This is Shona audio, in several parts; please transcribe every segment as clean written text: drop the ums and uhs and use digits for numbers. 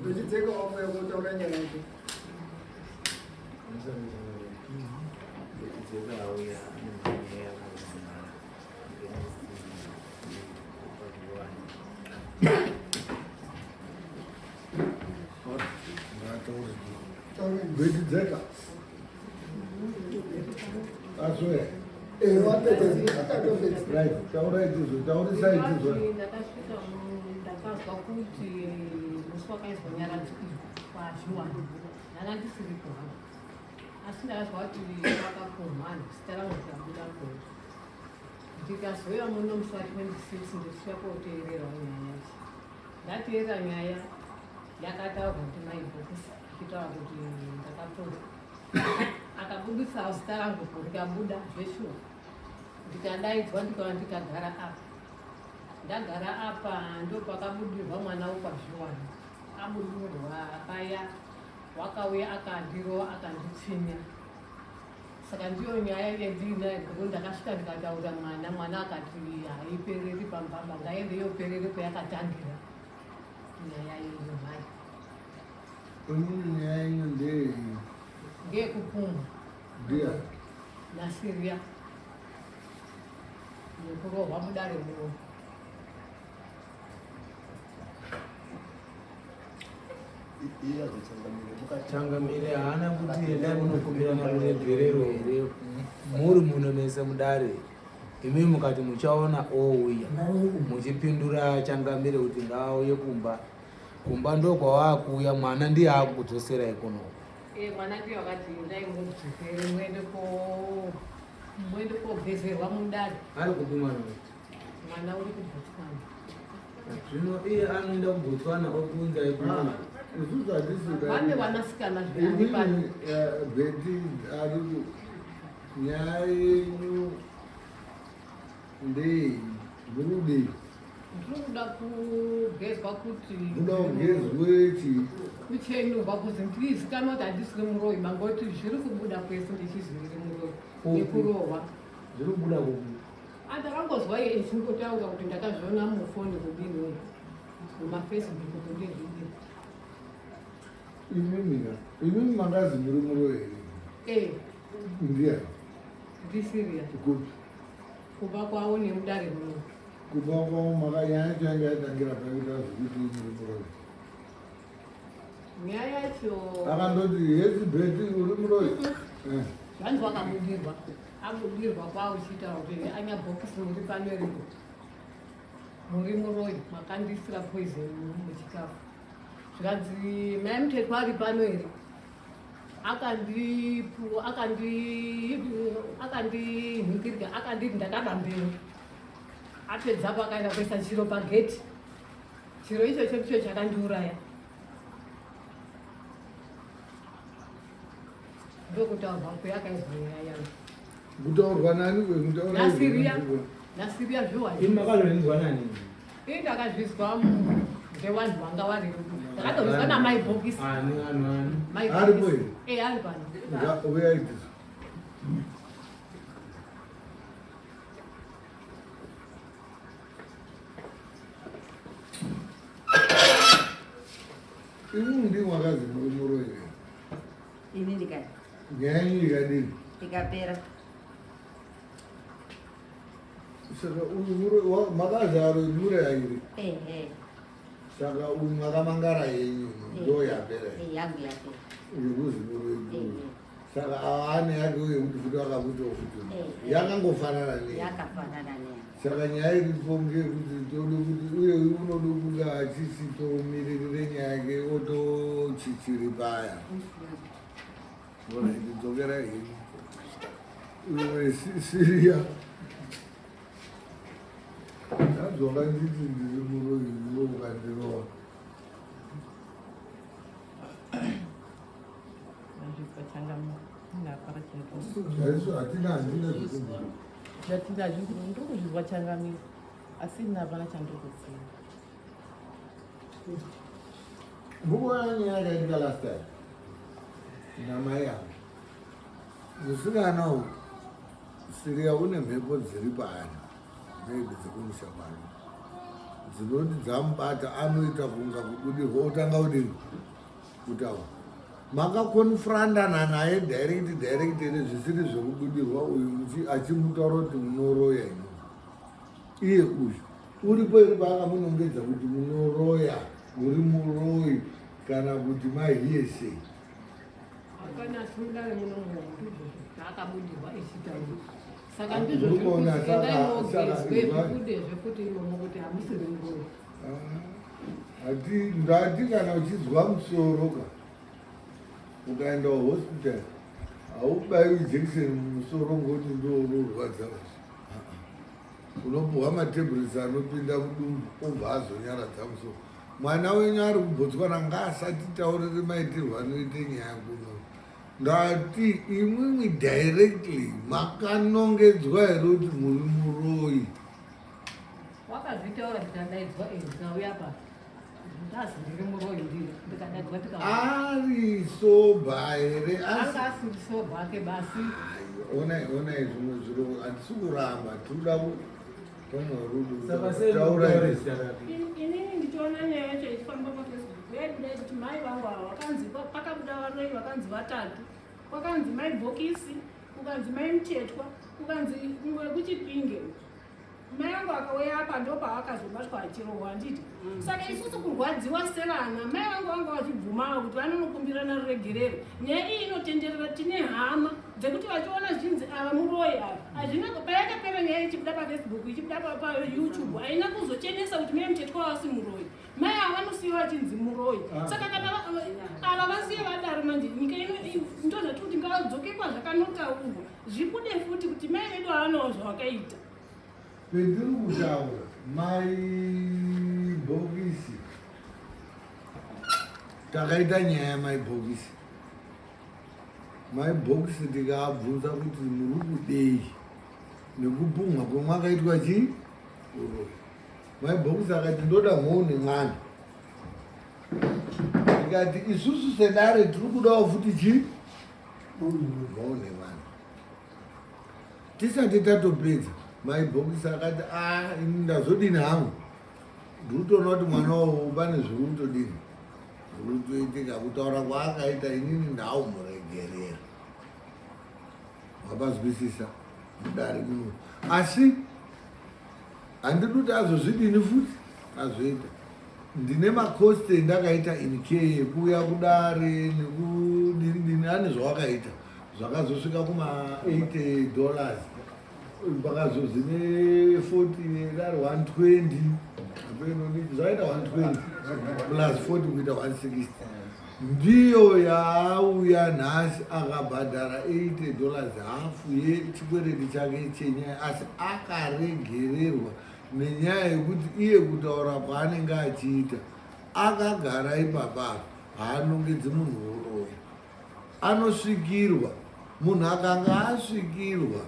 Tochidzeka wakuya kutaura nyaya yake. Betidzeka. Aswe. Eh, wapedza akatopedza. Right, taurai tizwe, taurisai tizwe. Ndakasvika ndakazwa kuti musi wakaizwa nyaradzo kwazviwana ndanga ndisiripo hangu asi ndakazwa kuti vakakomana zita rangu rikabuda ko ndikazouya muno musi wa 26 ndichisvika koteererawo nyaya yacho ndateerera nyaya yakataurwa kuti maibhokisi ichitaura kuti ndakapora akabudisa zita rangu rikabuda zveshuwa ndikadaidzwa ndikava ndikagara apa ndagara apa ndopakabudirwa mwana wokwaZviwana abudirwa paya wakauya akandirova akanditsvinya saka ndiyo nyaya yendiinayo ngekuti ndakasvika ndikataura mwana mwana akati haipereri pambaba ngaende yoperere kwayakatangira nyaya yenyu mhai. Inini nyaya yenyu ndeyei? Ngeyekupumha. Ndiya. NaSiria. Nekurohwa mudare muno. Changamire haana kuti endai munokumbirana ruregerero here muri muno mese mudare Imi mukati muchaona ouya muchipindura changamire kuti ngaauye kumba kumba ndokwawaakuuya mwana ndiye akukudzoserai kuno. Eh, mwana ndiye wakati endai mudzokere muende ko muende kogezerwa mudare. Ari kupi mwana uyu? Mwana uri kuBotswana. Zvino iye anoenda kuBotswana okuunzai kuno. Ah, isusu hatisi Vane vanasikana zveari pano. Eh, Betty ari Nyaya yenyu ndei murikudei? Ndiri kuda kugezwa kuti Muda kugezwe chii? Kuchenurwa kuti ndizikanwa kuti handisiri muroyi mangoti zviri kubuda kwese ndichizi ndiri muroyi nekurohwa. Zviri kubuda kupi? Andakangozwa iye ichingotaura kuti ndakazviona mufoni kudini mumafacebook kudini kudini. Imimi ka, imimi mangazi muri muroyi here? Eh. Ndiani? NdiSyria. Kupi? Kumba kwavo nemudare muno. Kumba kwavo makanyaya yacho yanga yatangira pakuti azvikuti muri muroyi. Nyaya yacho akandoti hesi Betty uri muroyi. Eh. Zvanzi wakabudirwa. Abudirwa kwawo uchiita kuti anyabhokisi muri pano iripo. Muri muroyi makandiisira poison muchikafu. Zvikanzi mai Mutetwa ari pano here? Akandinhingirika akanditi ndakaba mbeu. Apedzapo akaenda kuisa chiro pageti. Chiro ichocho ndicho chakandiuraya. Ndokutaurwa kweyakaizwa nyaya yangu. Kutaurwa nani kwekutaura? Nasiria. Nasiria zviwa. Imi makazvinzwa nani? Ini ndakazvizwa ngevanhu vanga varipo. Ndakatozvizwa namai Bhokisi. Ani ani ani. Mai Aripo Bhokisi. here? Eh, ari pano. Uyai tizo. Imimi ndimwi makazi muri muroyi here? Ini ndikati. Nyaya yenyu ikadini? Ikapera. Saka uyu makazaro nyure airi. Ehe. Saka uyu makamangara yenyu ndo yapera. Eh, yangu yapera. Yekuzi muroyi. Saka ava ane yake uye kuti futi wakakuitawo futi. Yakangofanana nei. Yakafanana nei. Saka nyaya iripo ngeyekuti tode kuti uye unode kunge achisitomiririre nyaya yake otochichiri paya. Alright, dzokera henyu. Iwe Syria. Ndadzoka nditi ndiri muroyi iwe ukandirova. Hatina handina zvekubvira. Ndokuzvizwa changamire asi ini hapana chandiri kuziva. Mukuona nyaya yakaitika last time namai avo musikana uyu Siria une mhepo dziri paari maybe dzekumusha kwake. Dzinoti dzamubata anoita kunga kubudirwa otanga kudini kutaura. Makakonfrandana naye direct direct here zvisiri zvekubudirwa uyu achimutaura kuti munoroya imi. Iye uyu uripo here paakamunongedza kuti munoroya uri muroyi kana kuti mahiyesei? Hapana asi mudare muno ndizvo zvaakabudirwa echitaura. Saka ndizvo Ndikuona zvekuti saka- endai saka mogezwe izwa- zvibudezve futi imomo kuti hamusiri muroyi. Hati ndati kana uchizwa musoro ka ukaenda kuhospital haubaiwi jekiseni mumusoro ngokuti ndounorwadza unopuhwa matablets anopinda mudumbu obva azonyaradza musoro mwana wenyu ari kubotswana ngaasatitaurire maitirwo anoite nyaya kuno ndati imwimwi directly makanongedzwa here kuti muri muroyi Wakazvitaura ndikadaidzwa eh ndikauya pa ndazi ndiri muroyi ndiri ndikadaidzwa ndikauya. Ari soba here Anga asiri soba ake basi. Onai onai zvimwe zviro hatisi kuramba tinoda Saka sei mukutaura zita rake? Inini ndichiona nyaya yacho ichifamba pafacebook yaibuda kuti mai vangu ava vakanzi pakabuda varoyi vakanzi vatatu kwakanzi mai bhokisi kukanzi mai muchetwa kukanzi mumwe wekuchipinge mai vangu akauya apa ndopaakazobatwa achirohwa handiti mm. saka isusu kurwadziwa sevana mai vangu vanga vachibvumawo kuti vanonokumbirana ruregerero nyaya iyi inotenderera tine hama dzekuti vachiona zvichinzi ava muroyi ava hazvina payakapera nyaya ichibuda pafacebook ichibuda payoutube haina kuzochenesa kuti mai muchetwa vasi muroyi mai ava vanosiyiwa vachinzi muroyi ah. saka kana ava vasiye vadaro manje nyika ino ndozvati kuti ngavadzoke kwazvakanotaurwa zvibude futi kuti mai vedu havanawo zvavakaita Pendiri kutaura mai bhokisi takaita nyaya yamai bhokisi mai bhokisi tikaabvunza kuti muri kudei nekupumwa kwemwakaitwa chii uroyi mai bhokisi akati ndoda mhou nemwana ndikati isusu sedare tiri kudawo futi chii mhou nemwana Tisati tatopedza mai bhokisi akati a ah, ini ndazodini hangu ndiri kutoona kuti mwana wavo pane zviri kutodini zviri kutoitika kutaura kwaakaita inini ndaumuregerera wapazwisisa mudare muno asi handidi kuti azozvidini futi azoita ndine makosti endakaita in k ekuuya kudare nekudini dini ane zvawakaita zvakazosvika kuma 80 dollars pakazozi ne 40 ari 120 zvakaita 120 plus 40 kuita 160 ndiyo yaauya nhasi akabhadhara 80 dollars hafu yechikwereti chake chenyaya asi akaregererwa nenyaya yekuti iye kutaura kwaanenge achiita akagara ipapa haanongedzi munhu uroyi anosvikirwa munhu akanga asvikirwa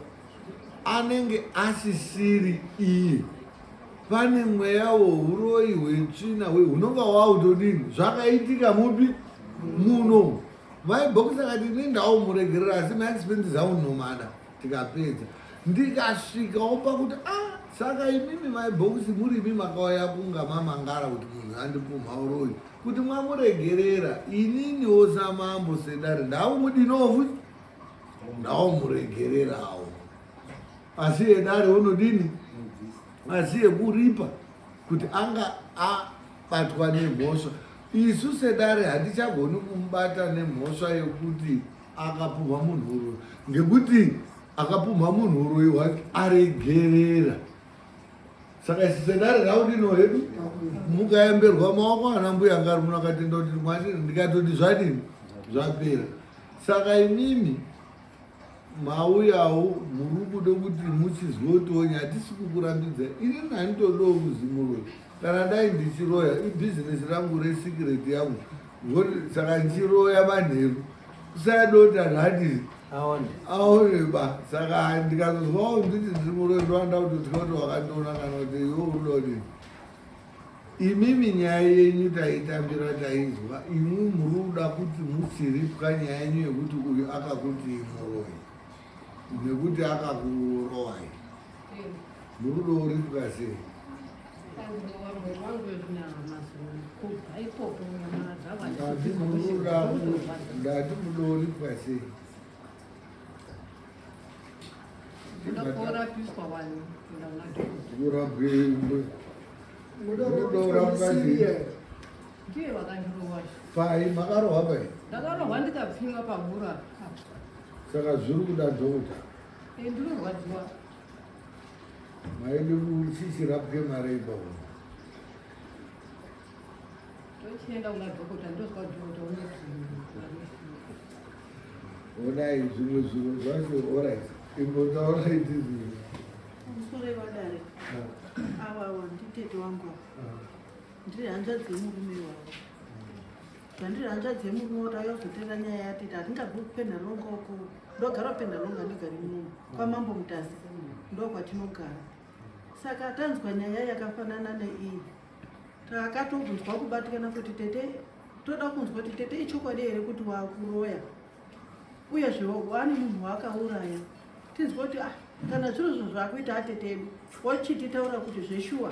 anenge asisiri iye pane mweya wouroyi hwetsvina hunonga wautodini zvakaitika mupi muno mai bhokisi akati ini ndaumuregerera asi maexpenses aunomada tikapedza ndikasvikawo pakuti a ah, saka imimi mai bhokisi muri imi makauya kunga mamangara kuti munhu andipumha uroyi kuti mwamuregerera ininiwo samambo sedare ndaumudinowo futi ndaumuregererawo asi yedare unodini asi yekuripa kuti anga abatwa nemhosva isu sedare hatichagoni kumubata nemhosva yekuti akapumha munhu uroyi ngekuti akapumha munhu uroyi hwake aregerera saka isu sedare raudino hedu mukaemberwa maoko ana mbuya ngari muno akatenda kuti mwari ndikatoti zvadini zvapera saka imimi mauyawo muri kuda kuti muchizotonya hatisi kukurambidza ini nanditodawo kuzimuroyi kana dai ndichiroya ibhizinesi rangu resikireti yangu saka ndichiroya manheru kusadoti anhu ati aone ba saka ndikazozwawo nditi ndiri muroyi ndoanda kutotya kuti wakandiona kana kuti iwe unoda kudini imimi nyaya yenyu taitambira tainzwa imwi muri kuda kuti muchiripwa nyaya yenyu yekuti uyu akakuti muroyi nekuti akakurowai muri kuda kuripwa sei? Ndati murura ndati mudoripwa sei? Ndiye vakandirowa. Pai makarohwa pai? Ndakarohwa ndikapfinga pahura. Saka zviri kuda dhokota. Eh, ndinorwadziwa. Maidi kuchichirapwe mari ipapo. Tochienda kuna dhokota ndozwa dhokota unoti Onai zvimwe zviro zvacho orit imbotaura itizii. Musoro wadare awa awa nditete wangu awa ndiri hanzvadzi yemurume wavo zvandiri hanzvadzi yemurume wavo tauya kuzoteera nyaya yatete hatingabvi kupenhalonga uko ndogara kupenhalonga ndigari munomu kwamambo mutasa ndokwatinogara saka tanzwa nyaya yakafanana neiyi takatobvunzwa kubatikana kuti tete toda kunzwa kuti tete ichokwadi here kuti wakuroya uyezve ane munhu waakauraya tinzwe kuti ah kana zviro zvo zvakuita atete edu wochititaura kuti zveshuwa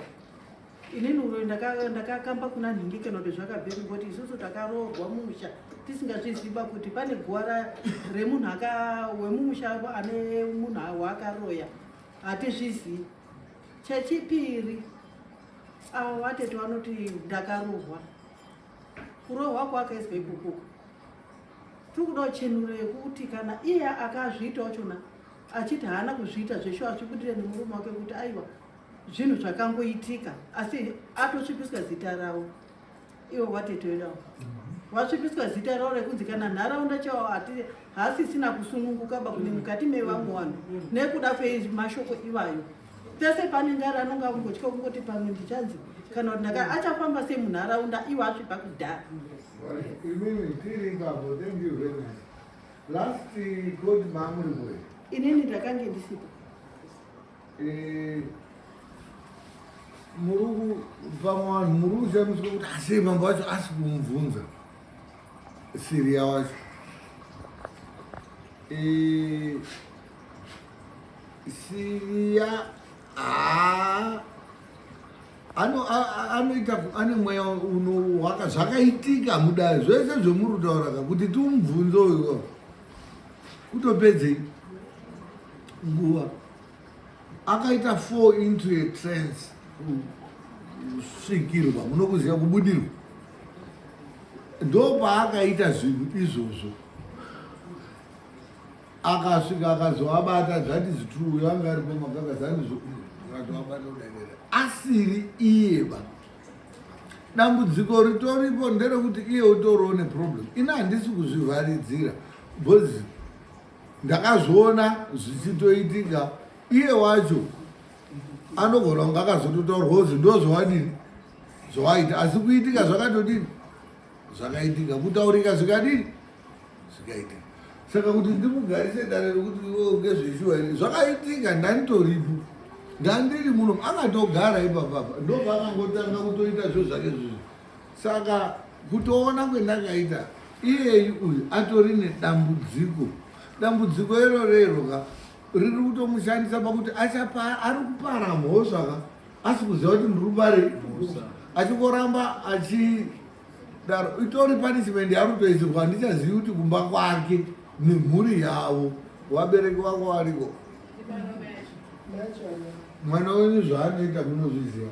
inini uyo ndakakamba kuna nhingi kana kuti zvakabveri ngoti isusu takaroorwa mumusha tisingazviziva kuti pane guwa remunhu wemumusha ane munhu waakaroya hatizvizii chechipiri avo vatete vanoti ndakarohwa kurohwa kwakaizwa ikokoko tiri kuda chenuro yekuti kana iye akazviita wachona achiti haana kuzviita zveshuwa azvibudire nemurume wake kuti aiwa zvinhu zvakangoitika asi atosvipiswa zita ravo ivo vatete vedu wasvipiswa zita ravo rekunzi kana nharaunda chavo haasisina kusununguka ba kune mukati mevamwe vanhu nekuda kwemashoko iwayo pese panenge ari anonge akungotya kungoti pamwe ndichanzi kana kuti ndaka achafamba sei munharaunda iwo asvipa kudhara. Imimi tiri ipapo, thank you very much. Last court mamuri boy. Inini ndakange ndisipo. Eh, muri pamwe vanhu muri kushamiswa kuti asi mambo wacho asi kumubvunza siriya wacho eh, siriya haa anoita ane mweya unowaka zvakaitika mudare zvese zvemuri kutauraka kuti tiumubvunze uyu kutopedzei nguva akaita fall into a trance kusvikirwa munokuziva kubudirwa ndopaakaita zvinhu izvozvo akasvika akazoabata that is true uyo anga aripo makakazanizvoakatoabata kudaidera asiri iye ba dambudziko ritoripo nderekuti iye utoriwo neproblem ini handisi kuzvivharidzira because ndakazviona zvichitoitika iye wacho anogona kunge akazototaurwa kuzi ndozvawadini zvawaita asi kuitika zvakatodini zvakaitika kutaurika zvikadini zvikaitika saka kuti ndimugarise dare rekuti iwe unge zveshuwa here zvakaitika ndanditoripo ndandiri muno akatogara ipapapa ndopaakangotanga kutoita zvo zvake zvizvi saka kutoona kwendakaita iyeyu uyu atori nedambudziko dambudziko iro rero ka riri kutomushandisa pakuti achapa ari kupara mhosva ka asi kuziva kuti ndiri kupare achingoramba achidaro itori punishment yaari kutoisirwa handichazivi kuti kumba kwake nemhuri yavo vabereki vako variko mwana wenyu zvaanoita munozviziva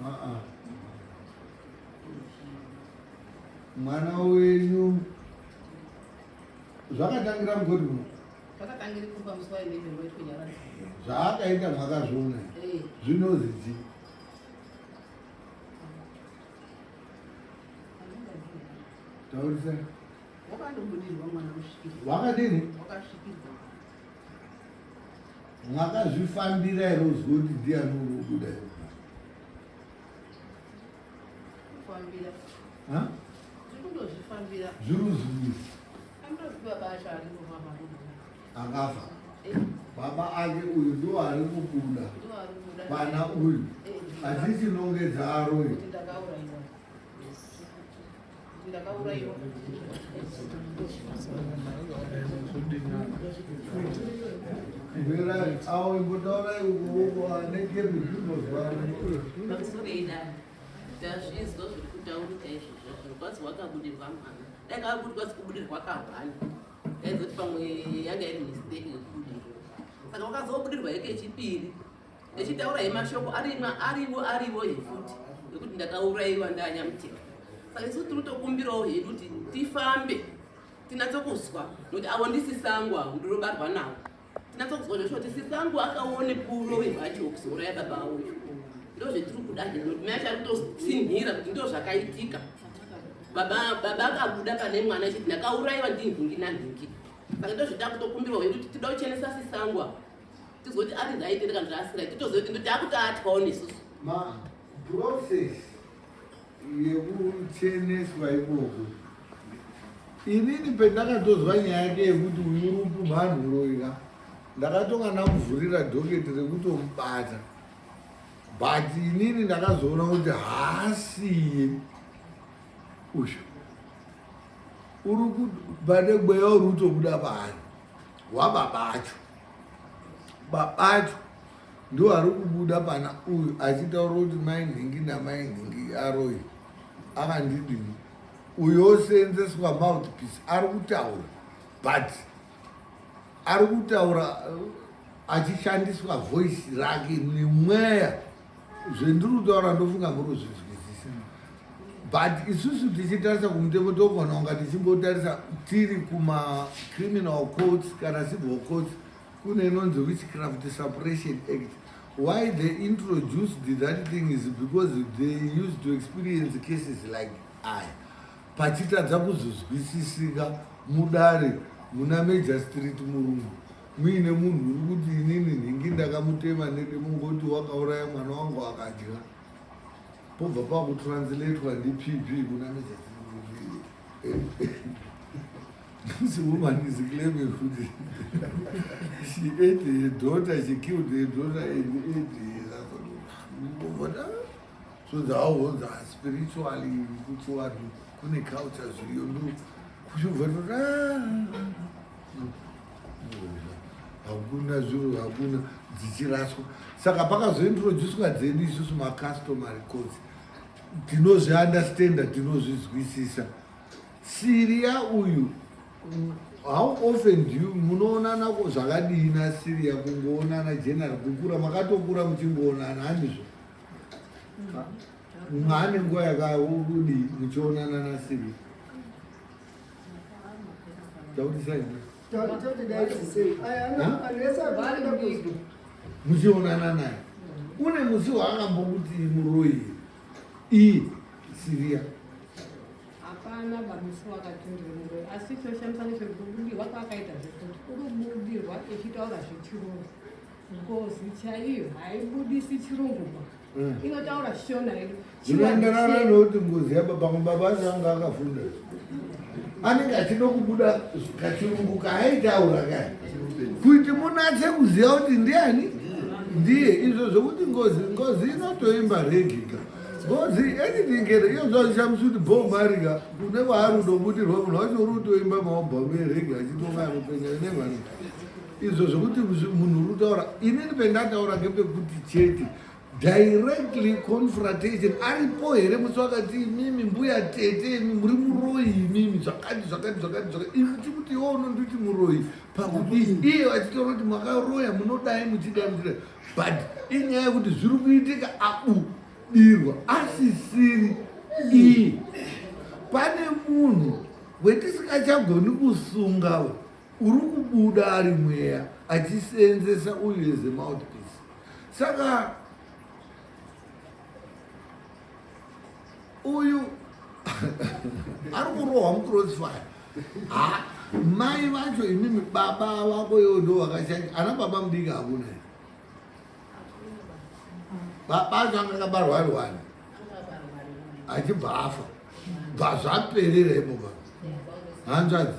ah, ah. Mwana wenyu zvakatangira mugodi muno zvaakaita makazviona eh. zvinozi chii taurisa wakadini makazvifambira here uzwe kuti ndiani uri kubuda here zviri kuzivisa akafa eh. baba ake uyu ndo ari kubuda pana uyu eh. achichinongedza aroyi. kuti ndakaurayiwa. Avo imbotaurai uko ane kebi zvinozwa. Pamusoro idai tazvizwa zviri kutaurika izvozvo zvinokwanzi wakabudirwa mwana dai kabudirwa sikubudirwa kahwani daizoti pamwe yanga iri mistake yekubudirwa saka wakazobudirwa yekechipiri echitaura yemashoko arimwa ariwo ariwo hefuti yekuti ndakaurayiwa ndanyamuteka saka isu tiri kutokumbirawo hedu kuti tifambe tinatso kuzwa nokuti avo ndisisangu avo ndinobarwa navo tinatso kuzwa zvesho kuti sisangu akaone purowe hwacho kuzouraya baba uyu ndozvetiri kuda hedu nokuti mai acho ari kutotsinhira kuti ndo zvakaitika baba baba akabuda pane mwana achiti ndakaurayiwa ndinhingi nanhingi saka ndozveta kutokumbirwa hedu kuti tida kuchenesa sisangu avo tizoti ari right here kana kuti asi right titoziva kuti ndotakutoatyawo nesusu ma process yekucheneswa ikoko inini pendakatozwa nyaya yake yekuti uyu uri kupumhanhuroika ndakatonga ndamuvhurira dhoketi rekutomubata but inini ndakazoona kuti haasiye uyu uri pane mweya uri kutobuda paari wababa acho baba acho ndo ari kubuda pana uyu achitaura kuti mai nhingi namai nhingi aroyi akandidini uyo oseenzeswa mouthpiece ari kutaura but ari kutaura achishandiswa voice rake nemweya zvendiri kutaura ndofunga muri kuzvinzwisisa but isusu tichitarisa kumutemo togona kunga tichimbotarisa tiri kumacriminal courts kana civil courts kune inonzi witchcraft suppression act why they introduced that thing is because they used to experience cases like aya pachitadza kuzozwisisika mudare muna major street murungu muine munhu uri kuti inini nhingi ndakamutema nedemo ngoti wakauraya mwana wangu akadya pobva pakutranslatewa ndipp kuna major street this woman is claiming kuti she ate her daughter she killed her daughter and ate her so dzaahonza spiritually kuti vanhu kune culture zviriyo ndo kuchibva hakuna zviro hakuna dzichiraswa saka pakazointroducwa dzedu isusu macustomary courts tinozviunderstanda tinozvizwisisa Siria uyu how often do you munoonana zvakadii naSiria kungoonana general kukura makatokura muchingoonana handizvo mwaane nguva yakadii muchionana naSiria muchionana naye une musi waakambokuti muroyi iyi Siria Hapana bamusi wakatundira muroyi asi choshamisa ndechekubudirwa kwaakaita zvekuti unobudirwa echitaura zvechirungu ngozi chaiyo haibudisi chirungu ba inotaura shona yedu Zvinoenderana nokuti ngozi yababa baba acho anga akafunda anenge achida kubuda kachirungu kaaitaura kaya kuti munatse kuziva kuti ndiani ndiye izvo zvokuti ngozi ngozi inotoimba regika Ngozi anything here iyo zvazvishamisa kuti Bob Marley ka kune kwaari kutobudirwa munhu wacho uri kutoimba maobhamu erege achitonga anopenya nevanhu izvo zvekuti munhu uri kutaura inini pendataura ngepekuti chete directly confrontation aripo here musi wakati imimi mbuya tete imi muri muroyi imimi zvakati zvakati zvakati zvakati imi tikuti iwe unonditi muroyi pakudii iye vachitaura kuti makaroya munodai muchidai muchidai but inyaya yekuti zviri kuitika abudirwa asisiri iye pane munhu wetisingachagoni kusunga we uri kubuda ari mweya achiseenzesa uyu as a mouthpiece saka uyu ari kurohwa mucrossfire ha mai vacho imimi baba vako iwo ndo vakashanya ana baba mudiki hakuna baba acho anga akabarwa ari wani achibva afa bva zvaperera ipopa hanzvadzi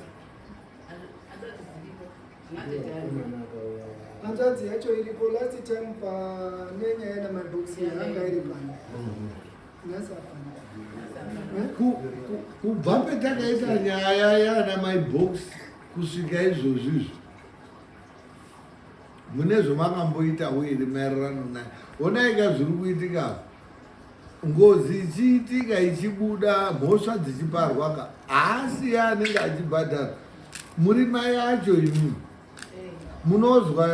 Hanzvadzi yacho iripo last time pane nyaya namabox yanga iri pano. Nhasi hapana. Kubva petakaita nyaya yaana mai box kusvika izvozvi izvi mune zvamakamboitawo here maererano naye? Honai ka zviri kuitika apa. Ngozi ichiitika ichibuda mhosva dzichiparwa ka haasiye anenge achibhadhara. Muri mai acho imimi. Munozwa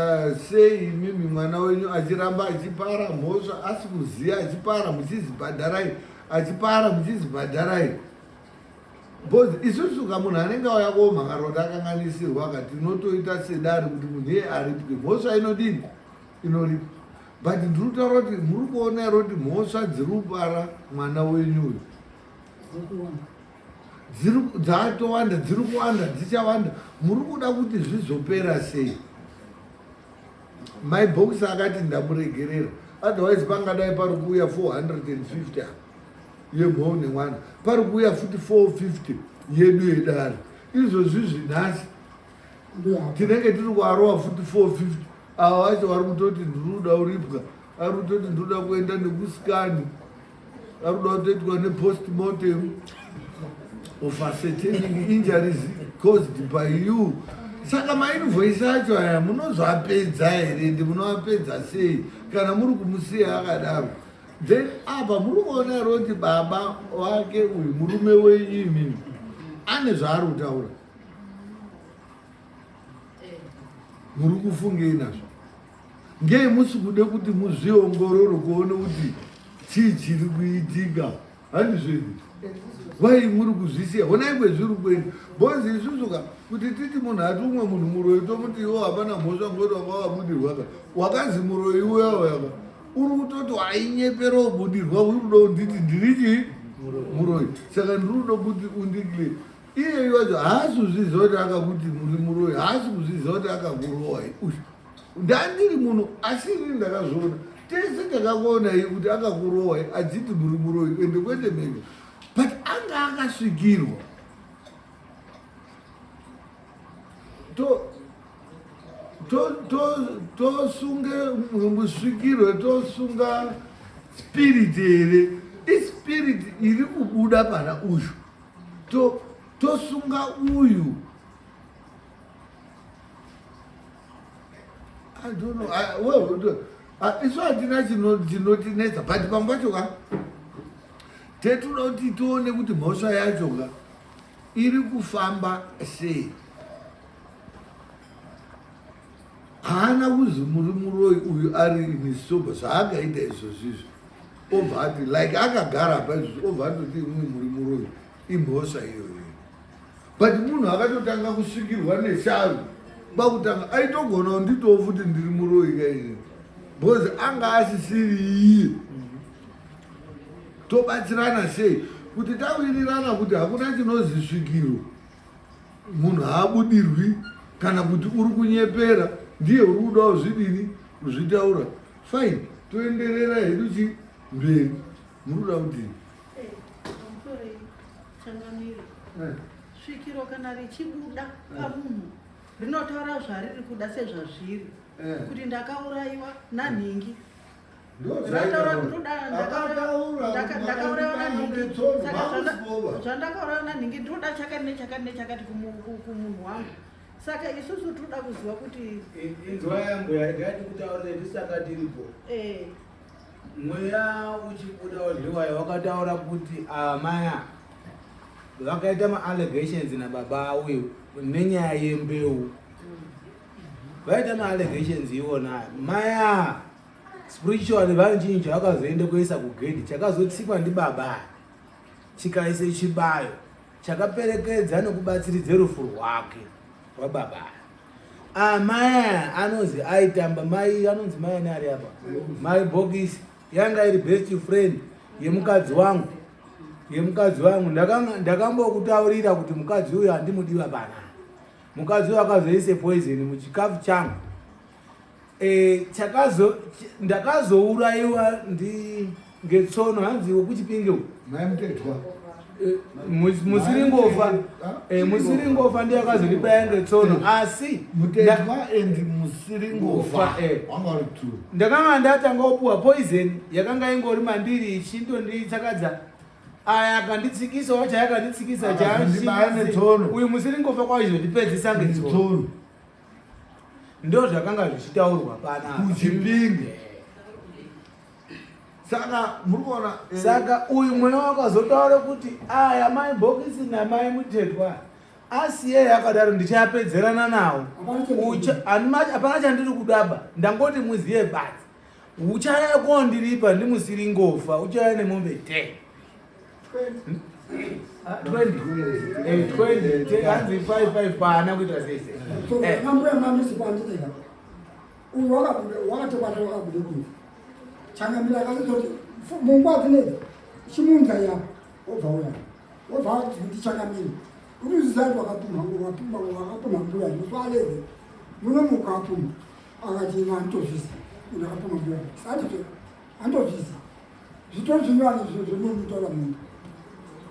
sei imimi mwana wenyu achiramba achipara mhosva asi kuziva achipara muchizibhadharai achipara muchizibhadharai because isusu ka munhu anenge auya komhangara kuti akanganisirwa ka tinotoita sedare kuti munhu iye aripwe mhosva inodini inoripa but ndiri kutaura kuti muri kuona here kuti mhosva dziri kupara mwana wenyu uyu dzatowanda dziri kuwanda dzichawanda muri kuda kuti zvizopera sei my box akati ndamuregerera otherwise pangadai pari kuuya 450 apa yemhou nemwana pari kuuya futi 450 yedu yedare izvozvi zvinhasi tinenge tiri kuarowa futi 450 ava vacho vari kutoti ndiri kuda uripwa ari kutoti ndiri kuda kuenda nekusikani ari kuda kutoitwa nepostmortem of ascertaining injuries caused by you saka mainvoisi acho aya munozoapedza here ndi munoapedza sei kana muri kumusiya akadaro then apa muri kuona here kuti baba wake uyu murume wenyu imimi ane zvaari kutaura muri kufungei nazvo ngei musi kude kuti muzviongororo kuone kuti chii chiri kuitika handi zvedu wai muri kuzvisiya honai kwezviri kuenda bhozi isusu ka kuti titi munhu ati umwe munhu muroyi tomuti iwo hapana mhosva ngoti wanga wabudirwa ka wakazi muroyi uya uyaka uri kutoti wainyepera ubudirwa uri kuda kunditi ndiri chii muroyi saka ndiri kuda kuti undikle iyeyu wacho haasi kuzviziva kuti akakuti muri muroyi haasi kuzviziva kuti akakurowai uyu ndandiri muno asi ini ndakazviona tese takakuonai kuti akakurowai achiti muri muroyi ende kwete mega but anga akasvikirwa tosunge musvikirwe tosunga spirit here ispirit iri kubuda pana uyu tosunga uyu I don't know. I, well, isu hatina chinotinetsa but pamwe pacho ka tetoda kuti tione kuti mhosva yacho ka iri kufamba sei haana kuzi muri muroyi uyu ari inisoba zvaakaita izvozvizvi obva ati like akagara apa izvozvi obva atoti imwe muri muroyi imhosva iyoyo but munhu akatotanga kusvikirwa neshavi kwakutanga aitogona kunditowo futi ndiri muroyi kaini because anga asisiri iye tobatsirana sei kuti tawirirana kuti hakuna chinozi svikiro munhu haabudirwi kana kuti uri kunyepera ndiye uri kudawo zvidini kuzvitaura fine toenderera hedu chi mberi muri kuda kudini Changamire, eh. svikiro kana richibuda eh. pamunhu rinotaura zvariri kuda sezvazviri eh. kuti ndakaurayiwa nanhingi ndakaurayiwa nanhingi zvandakaurayiwa nanhingi ndinoda chakati nechakati nechakati kumunhu wangu saka isusu tinoda kuziva kuti inzwa yangu yaregai ndikutaurire tisanga tiripo Mweya uchibuda wadliwayo wakataura kuti amaya vakaita maallegations nababa uyu nenyaya yembeu vaita maallegations iwona maya spiritually vane chinhu chavakazoenda kuisa kugedhi chakazotsikwa ndibaba chikaise chibayo chakaperekedza nekubatsiridza rufu rwake rwababa Amai ah, anonzi aitamba mai anonzi mai ani ari apa mai bhokisi yanga iri best friend yemukadzi wangu yemukadzi wangu ndakambokutaurira kuti mukadzi uyu handimudiwa pana mukadzi uyu akazoise poison muchikafu changu e, chakazo ndakazourayiwa ndi ngetsono hanzi wekuchipinge uku mai mutetwa eh, musiringofa eh, musiringofa ndiye akazondibaya ngetsono asi mutetwa and musiringofa eh. ndakanga ndatanga kupuwa poison yakanga ingori mandiri ichindonditsakadza. Aya akanditsikisa wacho akanditsikisa Akazondibaya netsono. Uyu musiringofa kwazondipedzisa ngetsono. Tsono. Ndo zvakanga zvichitaurwa panapa. Kuchipinge. Saka muri kuona Saka uyu mweya wakazotaura kuti aya mai Bhokisi namai Mutetwa asiyei akadaro ndichapedzerana nawo. Hapana chandiri kudaba, ndangoti muziye badzi. Uchaya kondiripa ndimusiri ngofa, uchaya nemombe 10. 20. 20. Hanzi 5 5 paana kuita sei sei. Nambuya mamisi kwanditika uyu wakabuda wakatokwata wakabuda kunze changamira akazoti munguva dzinedzi chimunza ya wobva uya wobva kuti changamira uruzizati wakapumha wakapumha wakapumha mbuya muswaleze munomuka apumha akati ina anditozvisi ina akapumha mbuya sandito anditozvisi zvitori zvinyowani zvinomutora munhu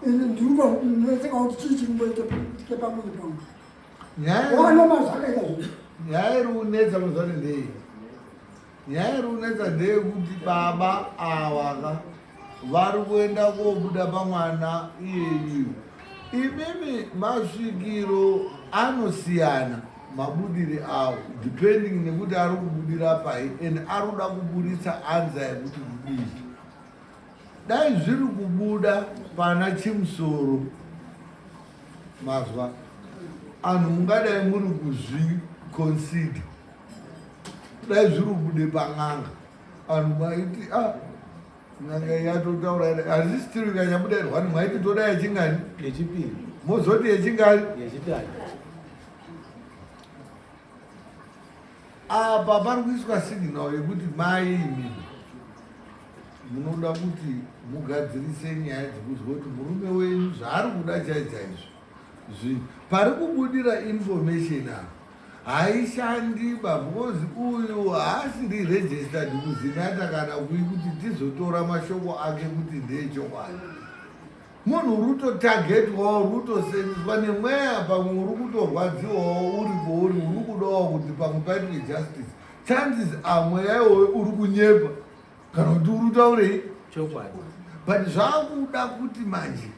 ini ndiri kutoneseka kuti chii chiri kumboitike pamunhu pangu. Wakanoma zvakaita zvinhu. Nyaya iri kunetsa mazuvano ndei? Nyaya iri kunetsa ndeyekuti baba ava ka vari kuenda kobuda pamwana iyeyu. Imimi masvikiro anosiyana mabudire awo depending nekuti ari kubudira pai and ari kuda kuburitsa anza yekuti kudii. Dai zviri kubuda pana Chimusoro mazwa anhu mungadai muri kuzviconsider dai zviri kubude pan'anga anhu maiti a ah, n'anga yatotaura asi still ikanyabuda irwani maiti toda yechingani yechipiri mozoti yechingani yechitatu apa pari kuiswa signal yekuti mai imi munoda kuti mugadzirise nyaya dzekuzwa kuti murume wenyu zvaari kuda chai chaizvo zvi pari kubudira information apa haishandiba because uyu haasiri registered kuzinata kana kui kuti tizotora mashoko ake kuti ndeechokwadi Munhu uri kutotagetwawo uri kutosenzeswa nemweya pamwe uri kutorwadziwawo uri kwauri uri kudawo kuti pamwe paitwe justice. Chances are mweya iwoyo uri kunyepa kana kuti uri kutaurei chokwadi. But zvakuda kuti manje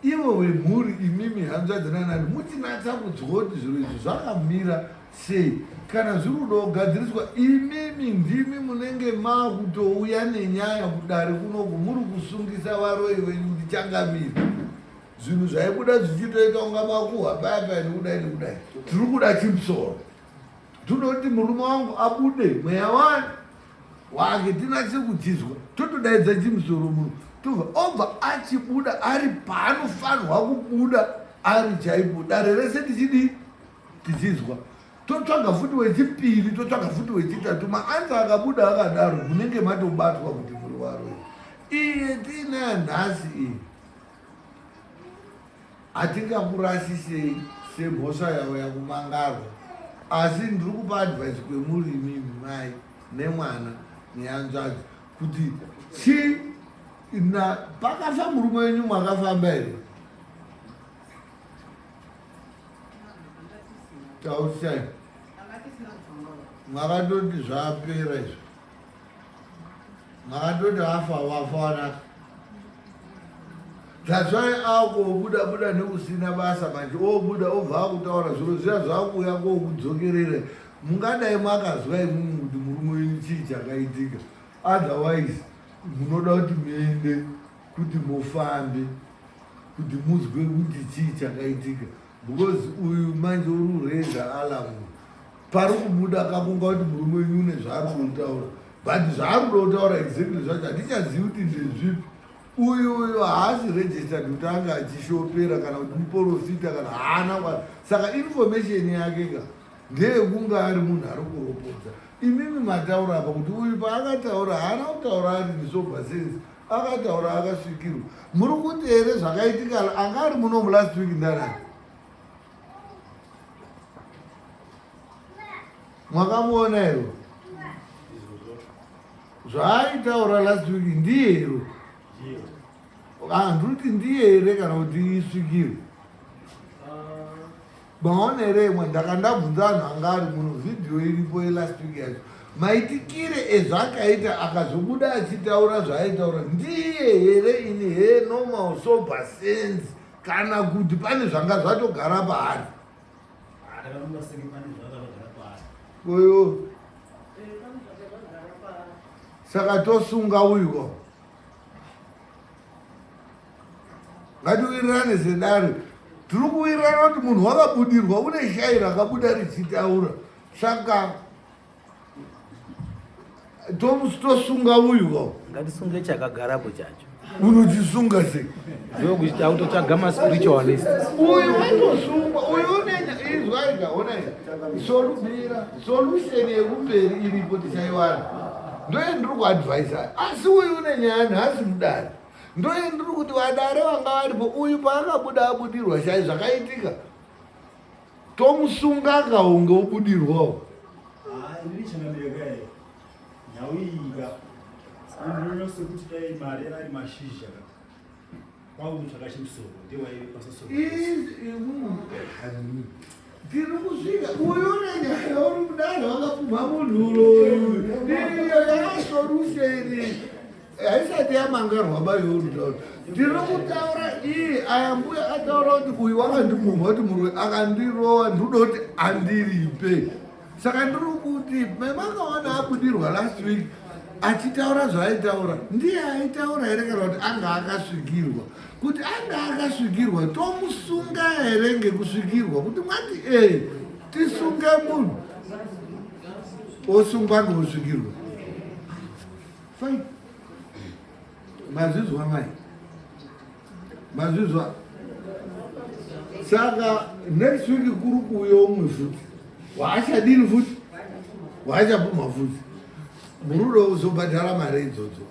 ivo vemhuri imimi hanzvadzi nanani muchinatsa kunzwa kuti zviro izvi zvakamira sei kana zviri kuda kugadziriswa imimi ndimi munenge makutouya nenyaya kudare kunoku muri kusungisa varoyi venyu kuti changamire zvinhu zvaibuda zvichitoita kunga makuhwa paya paya nekudai nekudai tiri kuda chimusoro tinoti murume wangu abude mweya wani wake tinatse kuchizwa totodaidza chimusoro muno tobva obva achibuda ari paanofanirwa kubuda ari chaipo dare rese tichidii tichizwa totsvaga futi wechipiri totsvaga futi wechitatu maansa akabuda akadaro munenge matobatwa kuti muri varoyi iye tiinayo nhasi iyi hatingakurasisei semhosva yavo yakumangarwa asi ndiri kupa advice kwemuri imimi mai nemwana nehanzvadzi kuti chi na pakafa murume wenyu mwakafamba here Taurisai. Makatoti zvapera izvo. Makatoti afa wafa wanaka. That's why akubuda buda nekusina basa manje obuda obva akutaura zviro zviya zvakuuya kokudzokerera. Mungadai makazwa imwimwi kuti murume wenyu chii chakaitika. Otherwise munoda kuti muende kuti mufambe. kuti muzwe kuti chii chakaitika because uyu manje uri kureza alarm pari kubuda kakunga kuti murume wenyu une zvaari kutaura but zvaari kuda kutaura exactly zvacho hatichazivi kuti ndezvipi uyu uyu haasi registered kuti anga achishopera kana kuti muporofita kana haana kwa saka information yake ka ndeyekunge ari munhu ari kuropodza imimi mataura apa kuti uyu paakataura haana kutaura ari nesober sense akataura akasvikirwa muri kuti here zvakaitika anga ari muno mulast week ndanani mwakamuona here zvaaitaura last week ndiye here ah, ndiri kuti ndiye here kana kuti isvikirwe maona here imwe ndakandabvunza anhu anga ari muno vhidhiyo iripo yelast week yacho. Maitikire ezvaakaita akazobuda achitaura zvaaitaura ndiye here in her normal sober sense kana kuti pane zvanga zvatogara paari? Uyu saka tosunga uyuko ngatiwirirane sedare tiri kuwirirana kuti munhu wakabudirwa une shai rakabuda richitaura saka tosunga uyu ko ngatisunge chakagarapo chacho unochisunga sei ndokuti autotsvaga maspiritualist uyu watosungwa uyu unenya izwaika onai solubira solution yekumberi iripo tichaiwana ndoye ndiri kuadvisa asi uyu une nyaya nhasi mudare ndoye ndiri kuti vadare vanga varipo uyu paakabuda abudirwa shai zvakaitika tomusunga akaunge obudirwawo nhau iyi ka ndinoona sekuti dai mari ari mashizha ka kwakutsvaka chimusoro ndiwaive pasasoro tiri kusvika uyu nenyaya uri kudaro wakapumha munhu uroyu iyo yakasolusheni haisati yamangarwa bayourutaura tiri kutaura iyi aya mbuya ataura kuti uyu wakandipumha kuti murwe akandirowa ndinoda kuti andiripe saka ndiri kuti memakaona abudirwa last week achitaura zvaaitaura ndiye aitaura here kana kuti anga akasvikirwa kuti anga akasvikirwa tomusunga here ngekusvikirwa kuti mwati ee tisunge munhu osungwa ngekusvikirwa fine mazvizwa mai mazvizwa saka next week kuri kuuya umwe futi waachadini futi waachapumha futi murudo uzobhadhara mari idzodzo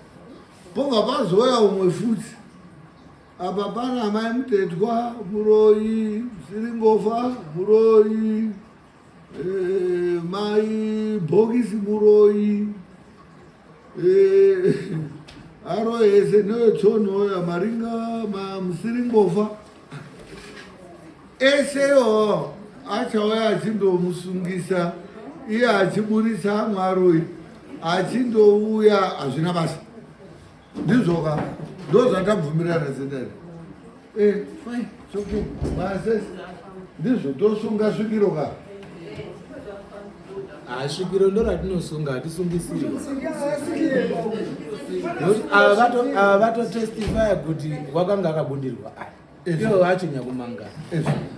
pobva pazouya umwe futi apa pana amai mutetwa muroyi siringofa muroyi eh, mai bhokisi muroyi eh, aro ese neetsonoya maringa musiringofa eseyo achauya achindomusungisa iye achiburitsa mwaroyi achindouya hazvina basa ndizvoka ndozvatabvumirana sedare eh, fine it's okay maasesi ndizvo tosunga svikiro ka Ah, svikiro ndo ratinosunga hatisungisiri ava vatotestifya kuti wakanga akabundirwa ivo vacho nyakumangara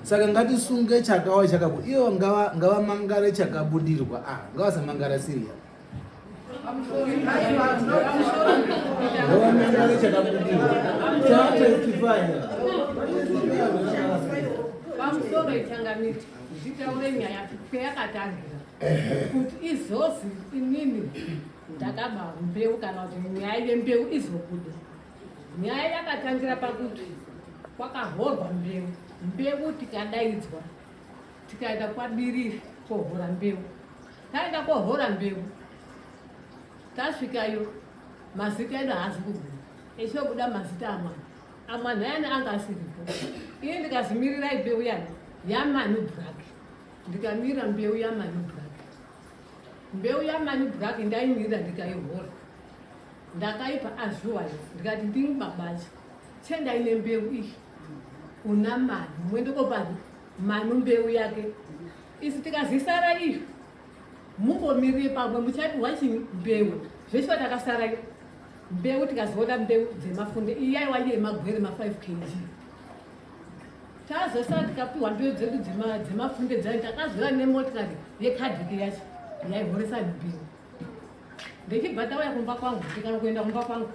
saka ngatisunge chakawa chakabu ivo ngavamangare chakabudirwa ah, ngavasamangara siriya Pamusoro ichangamiti nditaure nyaya peyakatangira kuti izozi inini ndakaba mbeu kana kuti nyaya yembeu izobuda. Nyaya yakatangira pakuti kwakahorwa mbeu, mbeu tikadaidzwa tikaenda kwabirira kohora mbeu. Taenda kohora mbeu tasvikayo mazita edu haazi kubuda echobuda mazita amwana amwana ayani anga asiripo iye ndikazimirirai mbeu yani yamanu brak ndikamira mbeu yamanu brak mbeu yamanu brak ndaimirira ndikaihora ndakaipa azuwayo ndikati ndini babacho chendaine mbeu iyi kuna manu mwende kopani manu mbeu yake Isu tikazisara iyo mumbomirire pamwe muchapiwa chii mbeu zveshuwa takasara mbeu tikazoona mbeu dzemafunde iyi yaiwa yemagwere ma 5 kg tazosara tikapiwa mbeu dzedu dzemafunde dzayo takazouya nemotikari yekadhiki yacho yaihoresa mbeu ndichibva tauya kumba kwangu ndikana kuenda kumba kwangu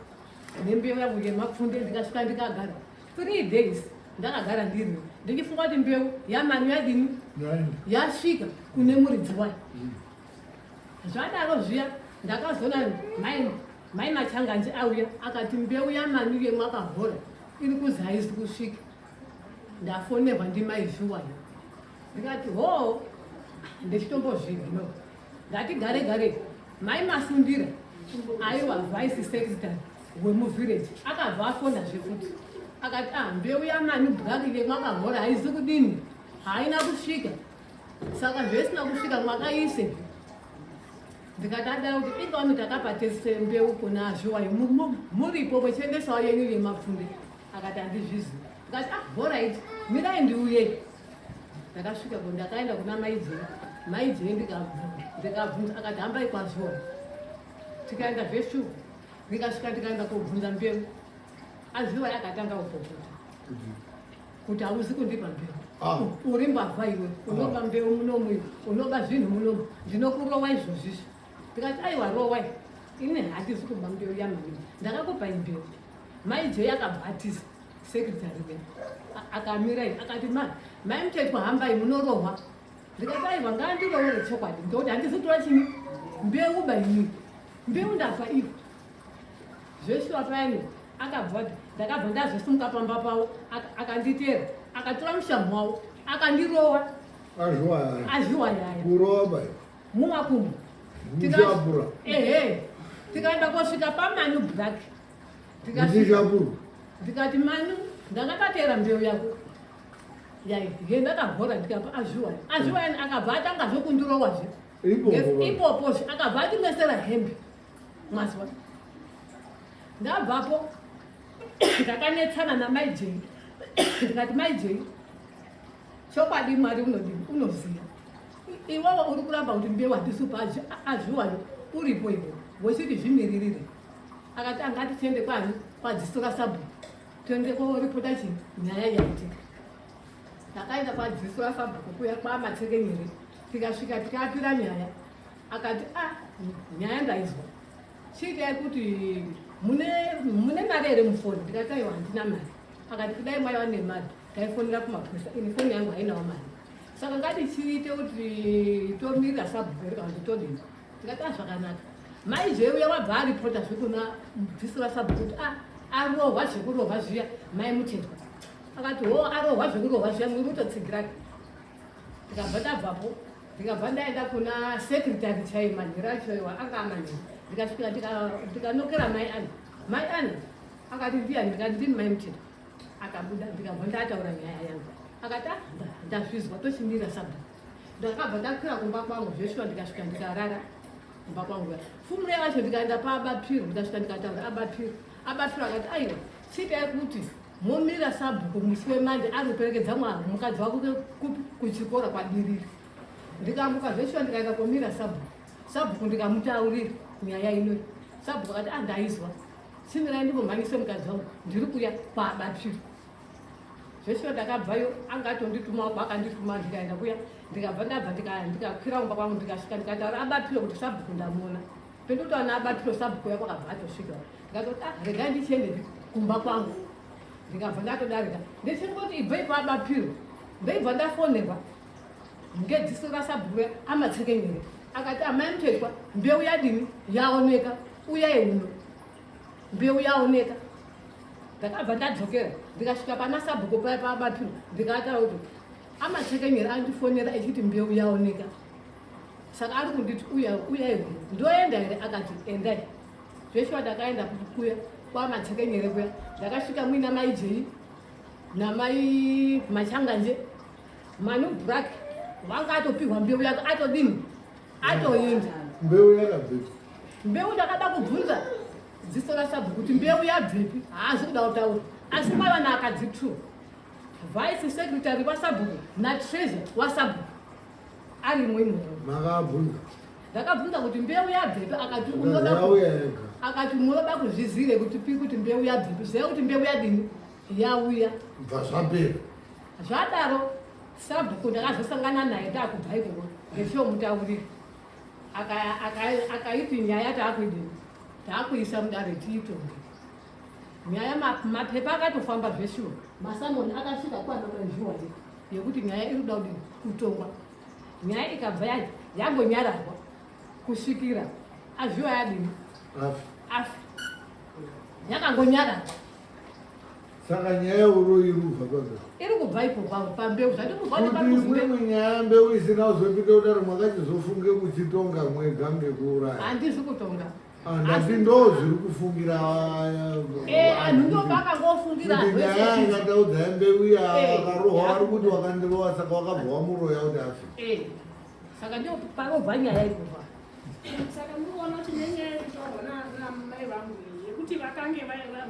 nembeu yangu yemapfunde ndikasvika ndikagara Three days ndakagara ndiri ndichifunga kuti mbeu yamanu yadini yasvika kune muridzi wayo. Zvadaro zviya ndakazoona mai mai Machanganji auya akati mbeu yamanu yemwakahora iri kuzi haisi kusvika. Ndafonerwa ndimai Zhuwayo ndikati hoo ndichitombozviignore ndati gare gare mai Masundira aiwa vice secretary wemuvillage akabva afona zvekuti akati ah mbeu yamani bwaki yemwakahora haizi kudini haina kusvika saka zvaisina kusvika mwakaise Ndikati adaro kuti inga wani takapa tese mbeu kuna Zhuwayo muripo mwechiendesawo yenyu yemapfunde. Akati handizvizivi. Ndikati ah horaiti mirai ndiuye. Ndakasvika ko ndakaenda kuna mai Jay. Mai Jay ndikabvunza akati hambai kwaZhuwayo. Tikaenda zveshuwa. Ndikasvika ndikaenda kobvunza mbeu. Azhuwayo akatanga kupopota. Kuti hauzi kundipa mbeu. Ah. Uri mbavha iwe, unoba ah. mbeu munomu iwe, unoba zvinhu munomu, ndinokurowa izvozvizvi. Ndikati aiwa rowai, ini handisi kuba mbeu yamai, ndakakupai mbeu. Mai Jay akabva atiza, secretary wedu akamira iwe, akati mai, mai Mutetwa hambai munorohwa. Ndikati aiwa ngaandirowere chokwadi, ndokuti handisi kutora chini mbeu ba ini, mbeu ndapa iwe. Zveshuwa payani akabva ndakabva ndazosimuka pamba pavo akanditeera akatora mushamhu wavo akandirowa azviwa yaya kurova bai mumakumbo ehe tikaenda kosvika pamanu black ndikati manu ndanga ndateera mbeu yako ye ndakahora ndikapa azviwa azviwa yani akabva atanga zvekundirowazve ipopozve akabva atimesera hembe Mazwa. Ndabvapo ndakanetsana namai Jay. Ndikati mai Jay, chokwadi Mwari unodini unoziva. Iwewe uri kuramba kuti mbeu handisi kupa azviwayo uripo iwe wochiti zvimiririre. Akati angati tiende kwani kwadziso rasabhuku tiende koripota chii nyaya yaitika. Takaenda kwadziso rasabhuku kuya kwamatsekenyere tikasvika tikapira nyaya akati ah nyaya ndaizwa chiitai kuti mune mune mari here mufoni ndikati aiwa handina mari akati kudai maiva nemari taifonera kumapurisa ini foni yangu hainawo mari saka ngatichiite kuti tomirira sabhuku here kana kuti todini ndikati a ah, zvakanaka mai zveuya wabva aripota zvekuna dziso rasabhuku kuti a ah, arohwa zvekurohwa zviya mai mutetwa akati ho arohwa zvekurohwa zviya muri kutotsigiraka ndikabva ndabvapo ndikabva ndaenda kuna secretary chaiyo manhero acho iwa anga amanhero ndikasvika ndikanokera mai ana mai ana akati ndiyani ndikati ndini mai muteta akabuda ndikabva ndataura nyaya yangu akati ah, ndazvizwa tochimira sabhuku ndakabva ndakwira kumba kwangu zveshuwa ndikasvika ndikarara kumba kwangu fumure yacho ndikaenda paabapiro ndikasvika ndikataura abapiro abapiro akati aiwa chiitai kuti Momira sabhuku musi wemande ari kuperekedza mwana mukadzi wako kupi kuchikora kwadiriri. Ndikamuka zveshuwa ndikaenda komira sabhuku. Sabhuku ndikamutaurira nyaya ino. Sabhuku akati ah ndaizwa. Chimirai ndimbomhanyise mukadzi wangu ndiri kuya kwaBapiro. Zveshuwa ndakabvayo anga atonditumawo kwaakandituma ndikaenda kuya ndikabva ndabva ndikakwira kumba kwangu ndikasvika ndikataura aBapiro kuti sabhuku ndamuona. Pendotaura naBapiro sabhuku uya kwakabva atosvika. Ndikatoti ah regai ndichiende kumba kwangu. Ndikabva ndatodarika. Ndichingoti ibvei pabapiro. Ndoibva ndafonerwa ngedziso rasabhuku amatsekenyere. Akati amai Mutetwa mbeu yadini yaoneka uyai uno. Mbeu yaoneka. Ndakabva ndadzokera ndikasvika pana sabhuku paya pabapiro ndikataura kuti amatsekenyere andifonera echiti mbeu yaoneka. Saka ari kunditi uya uyai uno. Ndoenda here akati endai. Zveshuwa ndakaenda kuya kwamatsekenyere kuya ndakasvika muina mai Jei namai Machanganje Manu Black wanga atopihwa mbeu yake atodini atoenda mbeu yakabvepi mbeu ndakada kubvunza dziso rasabhu kuti mbeu yabvepi haazi kuda kutaura asi kwaiva naakadzi two vice secretary wasabhuku natreasure wasabhuku arimo imomo makabvunza ndakabvunza kuti mbeu yabvepi akati unoda akati unoda kuzvizire kuti pi kuti mbeu yabvepi ziva kuti mbeu yadini yauya bva zvapera zvadaro sabhuku ndakazosangana naye takubva ikoko ndechomutaurira akaiti nyaya taakuidini taakuisa mudare tiitonge nyaya mapepa akatofamba zveshuwa masamoni akasvika kwana manzhuwa yekuti nyaya iri kuda kudini kutongwa nyaya ikabva yangonyararwa kusvikira azviwa yadini afi yakangonyararwa saka nyaya yeuroyi iri kubva pambeu iri kubva ipo pambeu zvandikuimwe nyaya mbeu isina kuzopinda kudaro makachizofunge kuchitonga mwega ngekuuraya handisi kutonga Ah, ndati ndo zviri kufungira eh, anhu ndo vakangofungira kuti nyaya ingataudza yembeu iya eh, akarohwa vari kuti wakandirowa saka wakabva wamuroya kuti afe eh, saka ndio parobva nyaya ikubva. Saka muri kuona kuti nenyaya yekutaurwa namai vangu iyi yekuti vakange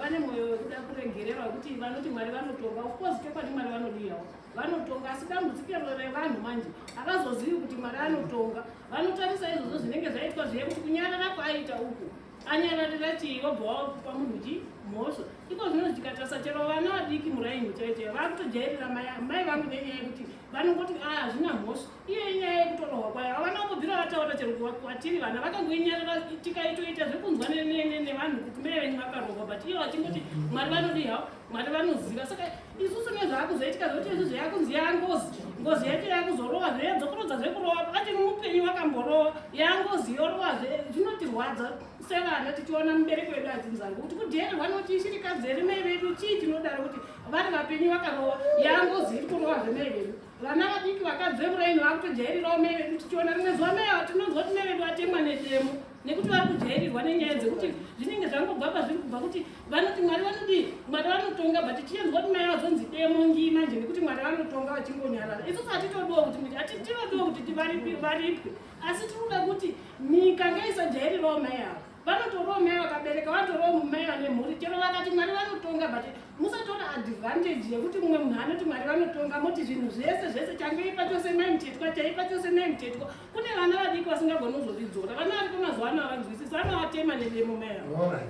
vane mwoyo wekuda kuregererwa wekuti vanoti Mwari vanotonga. Of course chokwadi Mwari vanodiyawo vanotonga, asi dambudziko revanhu manje havazozivi kuti Mwari anotonga. Vanotarisa izvozvo zvinenge zvaitwa zviye kuti kunyarara kwaaita uku anyararira chii, wobva wakupa munhu chi mhosva. Iko zvino tikatarisa chero vana vadiki muraini chaiyo chaiyo vakutojairira mai vangu nenyaya yekuti vanongoti a ah, hazvina mhosva. Iyo inyaya yekutorohwa kwayo havana kumbobvira vataura chero kwatiri vana vakangoinyarara tikaitoita zvekunzwa nevanhu kuti mai venyu vakarohwa, but iyo vachingoti Mwari vanodii havo, Mwari vanoziva. Saka isusu nezvaakuzoitika zvekuti izvi zvayakunzi yangozi, ngozi yacho yakuzorowa zveyadzokorodza zvekurova pakati mupenyu wakamborowa yangozi yorowa zve zvinotirwadza sevana tichiona mubereki wedu achinzango kuti kudheererwa nokuti ishirikadzi here mai vedu, chii chinodaro kuti vari vapenyu vakarowa yangozi iri kurowa zvemai vedu. Vana vadiki vakadzi vemuraini vakutojairirawo mai vedu tichiona rimwe zuva mai ava tinonzwa kuti mai vedu vatemwa nedemo nekuti vari kujairirwa nenyaya dzekuti zvinenge zvangobva pazviri kubva kuti vanoti Mwari vanodii, Mwari vanotonga, but tichinzwa kuti mai vazonzi demo ngii manje nekuti Mwari vanotonga vachingonyarara. Isusu hatitodiwa kuti hatitodiwa kuti varipwe, asi tiri kuda kuti nyika ngaisajairirawo mai ava. Vanotorawo mai vakabereka, vanotorawo mai vane mhuri, chero vakati Mwari vanotonga, but musatora advantage yekuti mumwe munhu anoti Mwari vanotonga moti zvinhu zvese zvese changoipa chose mai Mutetwa, chaipa chose mai Mutetwa. Kune vana vadiki vasingagoni kuzozvidzora, vana variko mazuva ano havanzwisisi, vanovatema nedemo mai ava.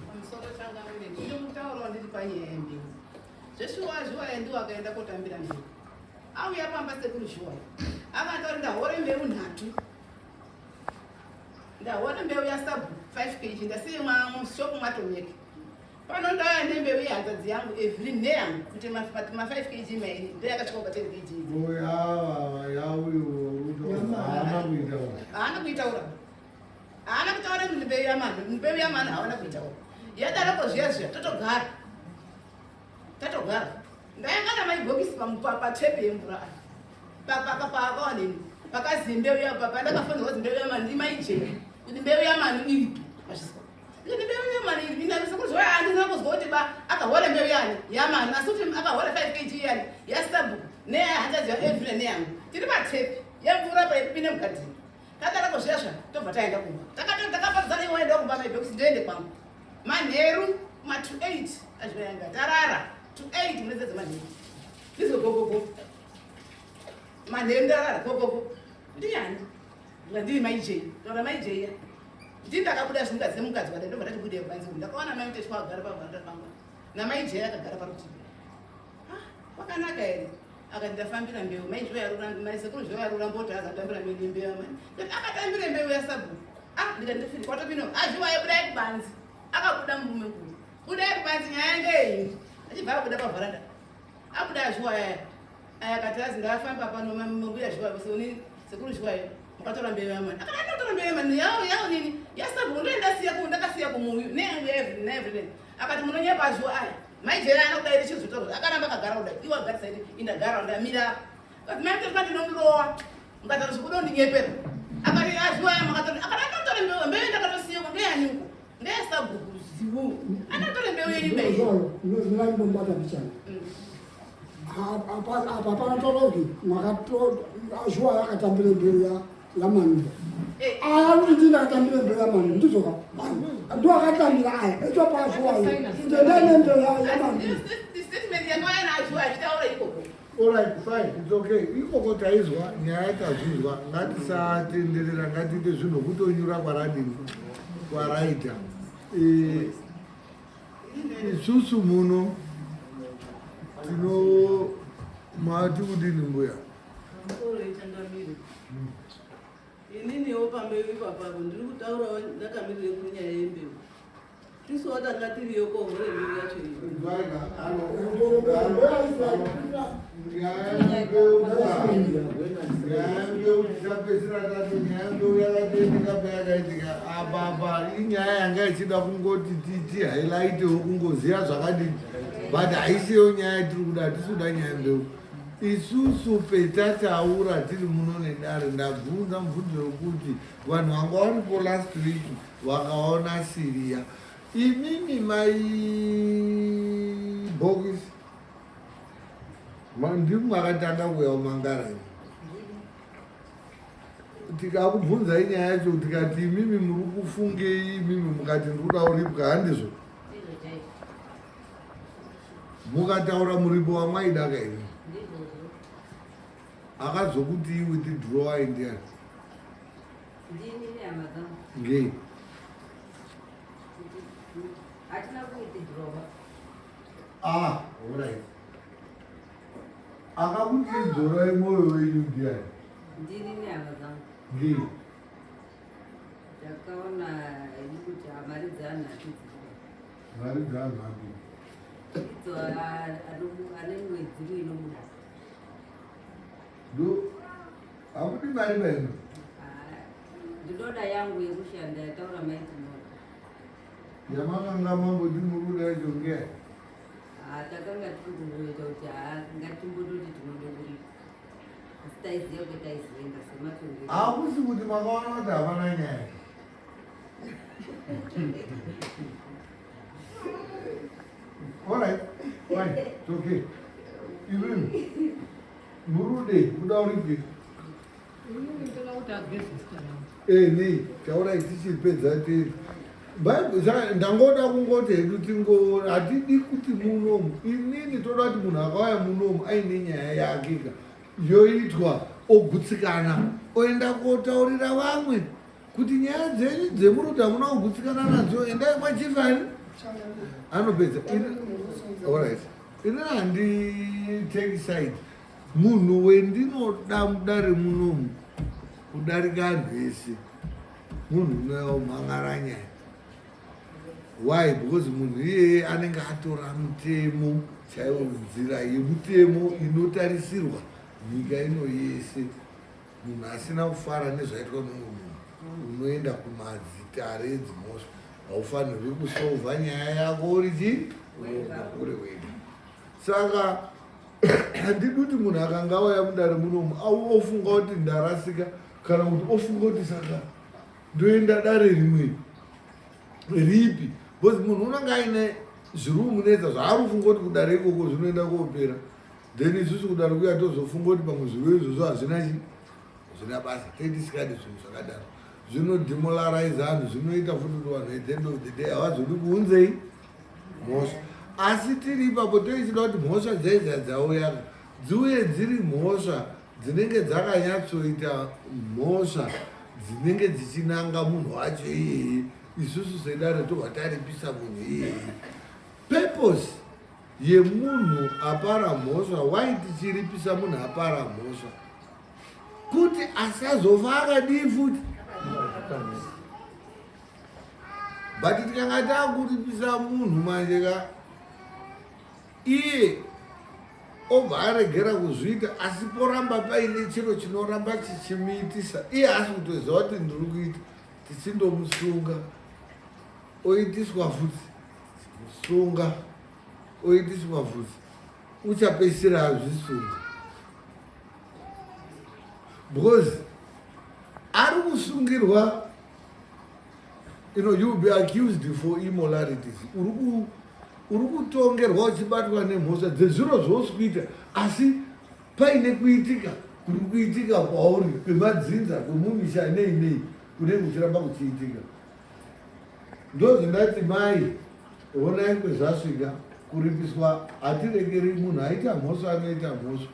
Pamusoro changamire, ndiri kutaurawo ndiri panyaya yembeu. Zveshuwa zhuwa ndiwo akaenda kotambira mbeu. Auya pamba sekuru zhuwa. Akataura ndahore mbeu nhatu. Ndahore mbeu yasabu 5 kg ndasiye mushop mwatomeke. Pano ndauya nembeu yehanzvadzi yangu Evelyn neyangu kuti ma 5 kg mairi ndoyakasvika pa 10 kg. Haana kuitaura. Haana kutaura mbeu yamanu, mbeu yamanu haana kuitaura. Yadaroko zviya zviya totogara. Tatogara. Ndayanga namaibhokisi patepe yemvura pakawanini pakazi mbeu ya pandakafonera kuti mbeu yamanu ndimaijeki kuti mbeu yamanu iripi mazvizwa ndikati mbeu yamanu iripi ndandisakuzwa handisina kuzwa kuti ba akahora mbeu yani yamanu asi kuti akahora 5 kg yani yasabhuku neyahanzvadzi yaevhina neyangu tiri patepe yemvura paipinde mugadheni tadarako zviya zva tobva taenda kumba takapatidzana iwe waenda kumba maibhokisi ndoende kwangu manheru ma to 8 azvayanga tarara to 8 munedza dzemanheru ndizvo gogogo manheru ndarara gogogo ndiyani ndiri maijei taura maijei ya ndii ndakabuda zvimukadzi nemukadzi wada ndobva ndati bude panze ndakaona mai muteswa agara pavharanda pangu namaijei akagara parutivi. Kwakanaka here? Akati ndafambira mbeu mai zvo yarura mai sekuru zvo yarura mbota akatambira mene mbeu amai ndati akatambira mbeu yasabhuku. Ah, ndikati ndifiri kwatopino azviwa budai kubanzi. Akabuda murume mukuru, budai kubanzi, nyaya ndeyi. Achibva abuda pavharanda, abuda azviwa yaya aya akati azi ndafamba pano mbuya zviwa vose sekuru zviwa mukatora mbeu yamani. Akati andotora mbeu yamani yawo yawo nini yasabhuku ndoendasiya ku ndakasiya kumuyu neyangu yaevelyn naevelyn. Akati munonyepa azviwa aya mai jera ana kudai richizotaura akaramba akagara kudai iwe agarisa iti indagara ndamira. Akati mai mutatu ndinomurowa mukataura zvekuda undinyepera. Akati azviwa aya makatora. Akati andotora mbeu mbeu ndakatosiya ku ndeyani uko ndeyasabhuku zivu anotore mbeu yenyu mbeu ndinombata pichana apa panotorozvi mwakazhuwa yakatambira mbeu yamanu aya kuti ndii ndakatambira mbeu yamanu ndizvoka ndo akatambira aya echopazhuwa ndendai nembeu yamanu. Statement yakauya naazhuwa achitaura ikoko. Alright, fine, it's okay. Ikoko taizwa nyaya tazvinzwa, ngatisatenderera, ngatiite zvinhu kutonyura kwaradini kwaraita. Isusu muno tino mati kudini mbuya? Ininiwo pambeu ipapapo ndiri kutaurawo ndakamirire kunyaya yembeu. Tisuwo tanga tiriyo kohore mbeu yacho iyi. Nyaya mbeu yakatoitika payakaitika apa apa inyaya yanga ichida kungoti tihighlightewo kungoziva zvakadini, but haisiyo nyaya yatiri kuda. Hatisi kuda nyaya mbeu isusu. Petataura tiri muno nedare, ndabvunza mubvunzo wekuti vanhu vanga varipo last week vakaona siriya imimi mai bhokisi ndimi makatanga kuuya kumangara imi. Tikakubvunzai nyaya yacho tikati imimi muri kufungei imimi mukati ndiri kuda kuripwa handizvo? Mukataura muripo wamwaida ka imi. Akazokuti withdrawai ndiani? Ndini nehama dzangu. Ngei? Hatina kuwithdrawa. Ah, alright. Akakuti dzorai mwoyo wenyu ndiani? Ndini nehama dzangu. Ngei? Takaona hedu kuti mari dzeanhu hatidzidi. Mari dzeanhu api? Idzo ane mwedzi inobuda. Ndo hakudi mari meno. Ndinoda yangu yekushanda yataura mai tinoda. Yamakanga mamboti muri kuda yacho ngeya? Ah, takanga tiri kungoita kuti haa ngatimbototi tinoda kuripa. Asi taiziva kuti taizoenda sematongero. Hakusi kuti makaona kuti havana nyaya. All right, fine, it's okay. Even murude kuda uripi? Eh, nei taurai tichipedza ti Bible ndangoda kungoti hedu tingo hatidi kuti munomu inini toda kuti munhu akauya munomu aine nyaya yake ka yoitwa ogutsikana oenda kotaurira vamwe kuti nyaya dzenyu dzemuri kuti hamuna kugutsikana nadzo endai kwachifani anopedza orit ini handitake side munhu wendinoda mudare munomu kudarika anhu ese munhu unoyomhan'ara nyaya why because munhu iyeye anenge atora mutemo chaiwo nzira yemutemo inotarisirwa nyika ino yese Munhu asina kufara nezvaitwa nomumwe munhu unoenda kumadzitare edzimhosva. Haufanirwi kusovha nyaya yako uri chii? Uri wega. Saka handidi kuti munhu akanga auya mudare munomu ofunga kuti ndarasika kana kuti ofunga kuti saka ndoenda dare rimwe ripi because munhu unenge aine zviri kumunetsa zvaari kufunga kuti kudare ikoko zvinoenda kopera. Then isusu kudaro kuya tozofunga kuti pamwe zvivo izvozvo hazvina chi hazvina basa tei tisikadi zvinhu zvakadaro zvinodemolarize anhu zvinoita futi kuti vanhu at the end of the day havazodi kuunzei mhosva asi tiri ipapo toichida kuti mhosva dzaiza dzauya dziuye dziri mhosva dzinenge dzakanyatsoita mhosva dzinenge dzichinanga munhu wacho iyeye isusu sedare tobva taripisa munhu iyeye purpose yemunhu apara mhosva why tichiripisa munhu apara mhosva kuti asazofa akadii futi but tikanga takuripisa munhu manje ka iye obva aregera kuzviita asi poramba paine chiro chinoramba chichimuitisa iye asi kutoziva kuti ndiri kuita tichindomusunga oitiswa futi Sunga oitiswa futi uchapedzisira azvisunga because ari kusungirwa you know, you'll be accused for immoralities uri kutongerwa uchibatwa nemhosva dzezviro zvausi kuita asi paine kuitika kuri kuitika kwauri kwemadzinza kwemumisha nei nei kunenge kuchiramba kuchiitika Ndozvindati mai honai kwezvasvika kuripiswa hatirekeri munhu aita mhosva anoita mhosva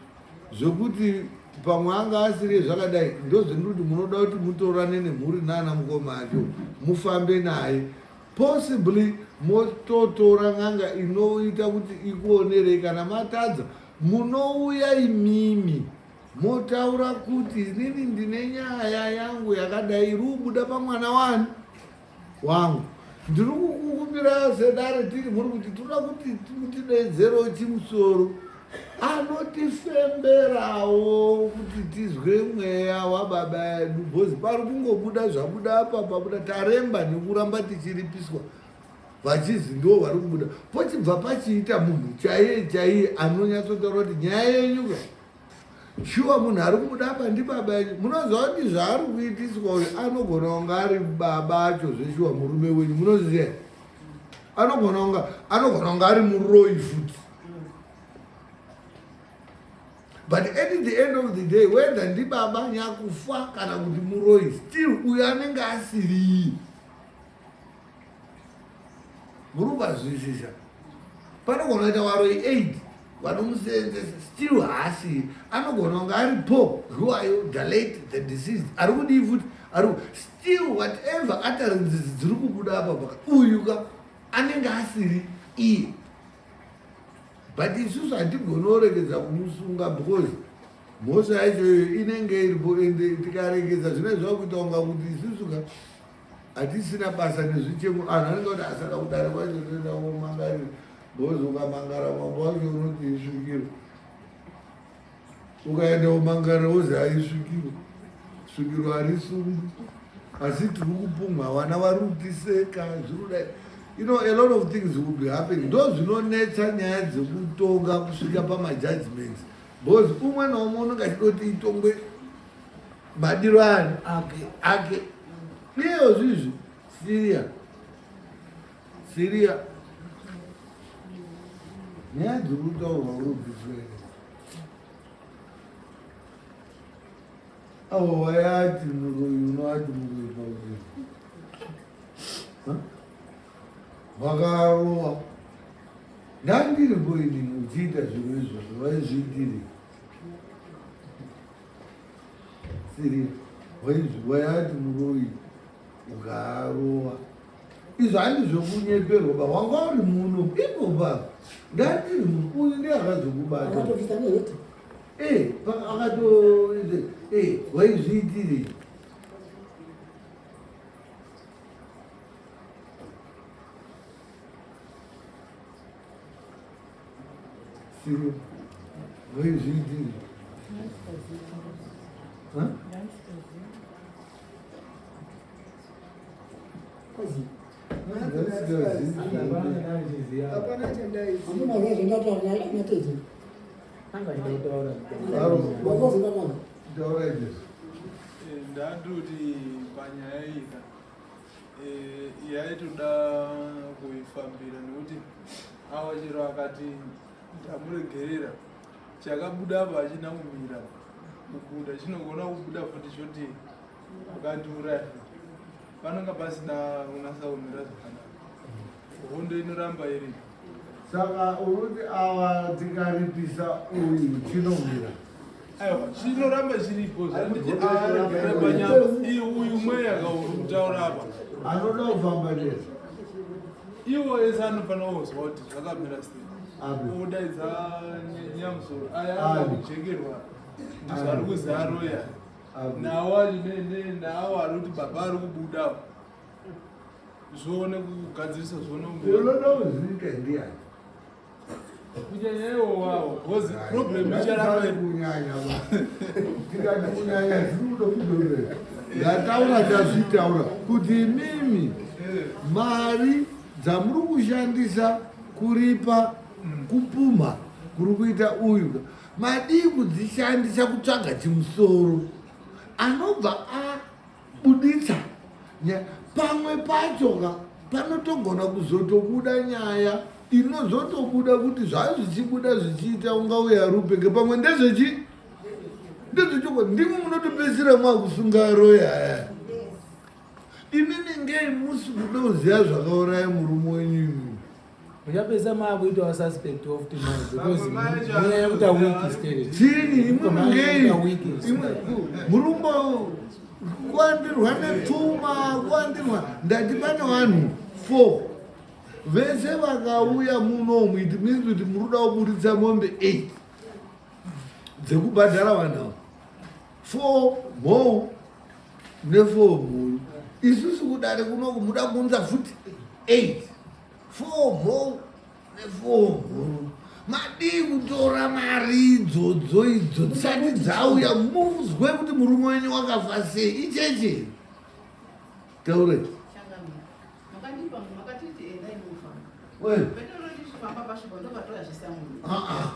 zvekuti pamwe anga asiri zvakadai ndozvendiri kuti munoda kuti mutorane nemhuri nana mukoma acho mufambe naye possibly mototora n'anga inoita kuti ikuonerei kana matadza munouya imimi Motaura kuti inini ndine nyaya yangu yakadai iri kubuda pamwana wani wangu ndiri kukukumbira sedare tiri muri kuti toda kuti mutidedzerewo chimusoro anotifemberawo kuti tizwe mweya wababa edu bhozi pari kungobuda zvabuda apa pabuda taremba nekuramba tichiripiswa vachizi ndo vari kubuda pochibva pachiita munhu chaiye chaiye anonyatsotaura kuti nyaya yenyuka Shuwa munhu ari kubuda apa ndibaba yenyu. Munoziva kuti zvaari kuitiswa uyu anogona kunge ari baba acho zveshuwa murume wenyu. Munoziva here? Anogona kunge anogona kunge ari muroyi futi. But at the end of the day whether ndibaba nyakufa kana kuti muroyi still uyo anenge asiriyi. Muri kuvazwisisa? Panogona kuita varoyi 8 vanomuseenzesa still haasi anogona kunge ari po riwayo the late the deceased ari kudii futi ari still whatever utterances dziri kubuda apa paka uyu ka anenge asiri iye but isusu hatigoni kuregedza kumusunga because mhosva yacho iyoyo inenge iripo ende tikaregedza zvinenge zvakuita kunga kuti isusu ka hatisina basa nezvichemo anhu anenge kuti asaka kudare kwacho toenda komangarira because ukamangara mambo wacho unoti isvikiro ukaenda kumangara wozi haisvikiro svikiro harisungwi asi tiri kupumha vana vari kutiseka zviri kudai you know a lot of things will be happening ndo zvinonetsa nyaya dzekutonga kusvika pamajudgments because umwe naumwe unenge achida kuti itongwe madiro ani ake ake iyeyo zvizvi syria syria nyaya dziri kutaurwa urubviswa avo vayati muroyi unoati muroyi pakuti vakarowa ndandiripo inini uchiita zviro izvozvo vaizviitiri Siri wayati muroyi ukarowa izvo handi zvekunyeperwa ba wanga uri muno ipo pa ndandiri muno uyu ndiye akazokubata eh, akato eh, waizviitirei Siri, waizviitiri? Ndandoti panyaya iyi ka eh, yaitoda kuifambira nekuti awa chero akati ndamuregerera chakabuda apa hachina kumira kubuda chinogona kubuda futi choti akandiuraya futi panonga pasina kunasa kumira zvakanaka hondo inoramba iripo saka uruti ava tikaripisa uyu chinomira aiwa chinoramba chiripo zvanditi aregere panyama iye uyu mweya kauri kutaura apa anoda kufamba neza iwo ese anofanira kuzwa kuti zvakamira sei odaidza nyamusoro aya akujekerwa ndizvo ari kuzi aroya nawo acho nawo ari kuti baba ari kubuda zvione kugadzirisa zvione unoda kuzviita ndiyani kunyanya iwo wawo because problem icharamba kunyanya tikati kunyanya zviri kuda kudorera ndataura tazvitaura kuti imimi mari dzamuri kushandisa kuripa kupumha kuri kuita uyu madii kudzishandisa kutsvaga chimusoro anobva abuditsa pamwe pacho ka panotogona kuzotobuda nyaya inozotobuda kuti zvazvichibuda zvichiita unga uya rupenge pamwe ndezvechi ndezvechokwadi ndimwe munotopedzisira mwakusunga roya aya Imimi ngei musi kuda kuziva zvakauraya murume wenyu imimi? Muchapedza maakuitawo suspect of tonight because munyanya kuita weak state. Chini imimi ngei? Murume kuwandirwa nepfuma kuwandirwa ndati pane vanhu 4 vese vakauya munomu it means kuti muri kuda kuburitsa mombe 8 dzekubhadhara vanhu ava 4 mhou nefour mhuru isusu kudare kunoku muda kuunza futi eight four mhou nefour mhuru madii kutora mari idzodzo idzo dzisati dzauya muzwe kuti murume wenyu wakafa sei icheche taure ah, ah, ah,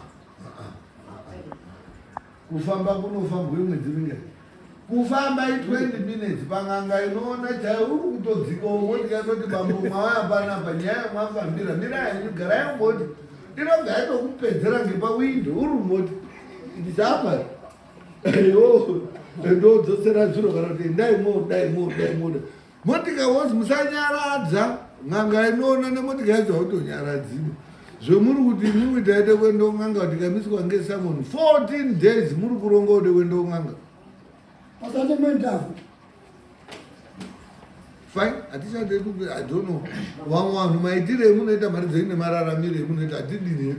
Kufamba kunofambwa mwedzi mingani? Kufamba i 20 minutes pan'anga inoona chaiyo uri kutodzika umoti yatoti bambo mwauya panapa nyaya yamwafambira mirai henyu garai mumoti inobva yatokupedzera ngepawindo uri mumoti. Ndichapa. Yo, ndodzosera zviro kana kuti endai modai modai modai. Motika wozi musanyaradza n'anga inoona nemotika yacho hautonyaradziwe. Zvemuri kuti imimi taite kuenda kun'anga kuti tikamiswa ngesamon 14 days muri kuronga kude kuenda kun'anga. Pasande mwendavu. Fine, hatichade kuti I don't know. Vamwe vanhu maitire emunoita mari dzenyu nemararamire emunoita hatidini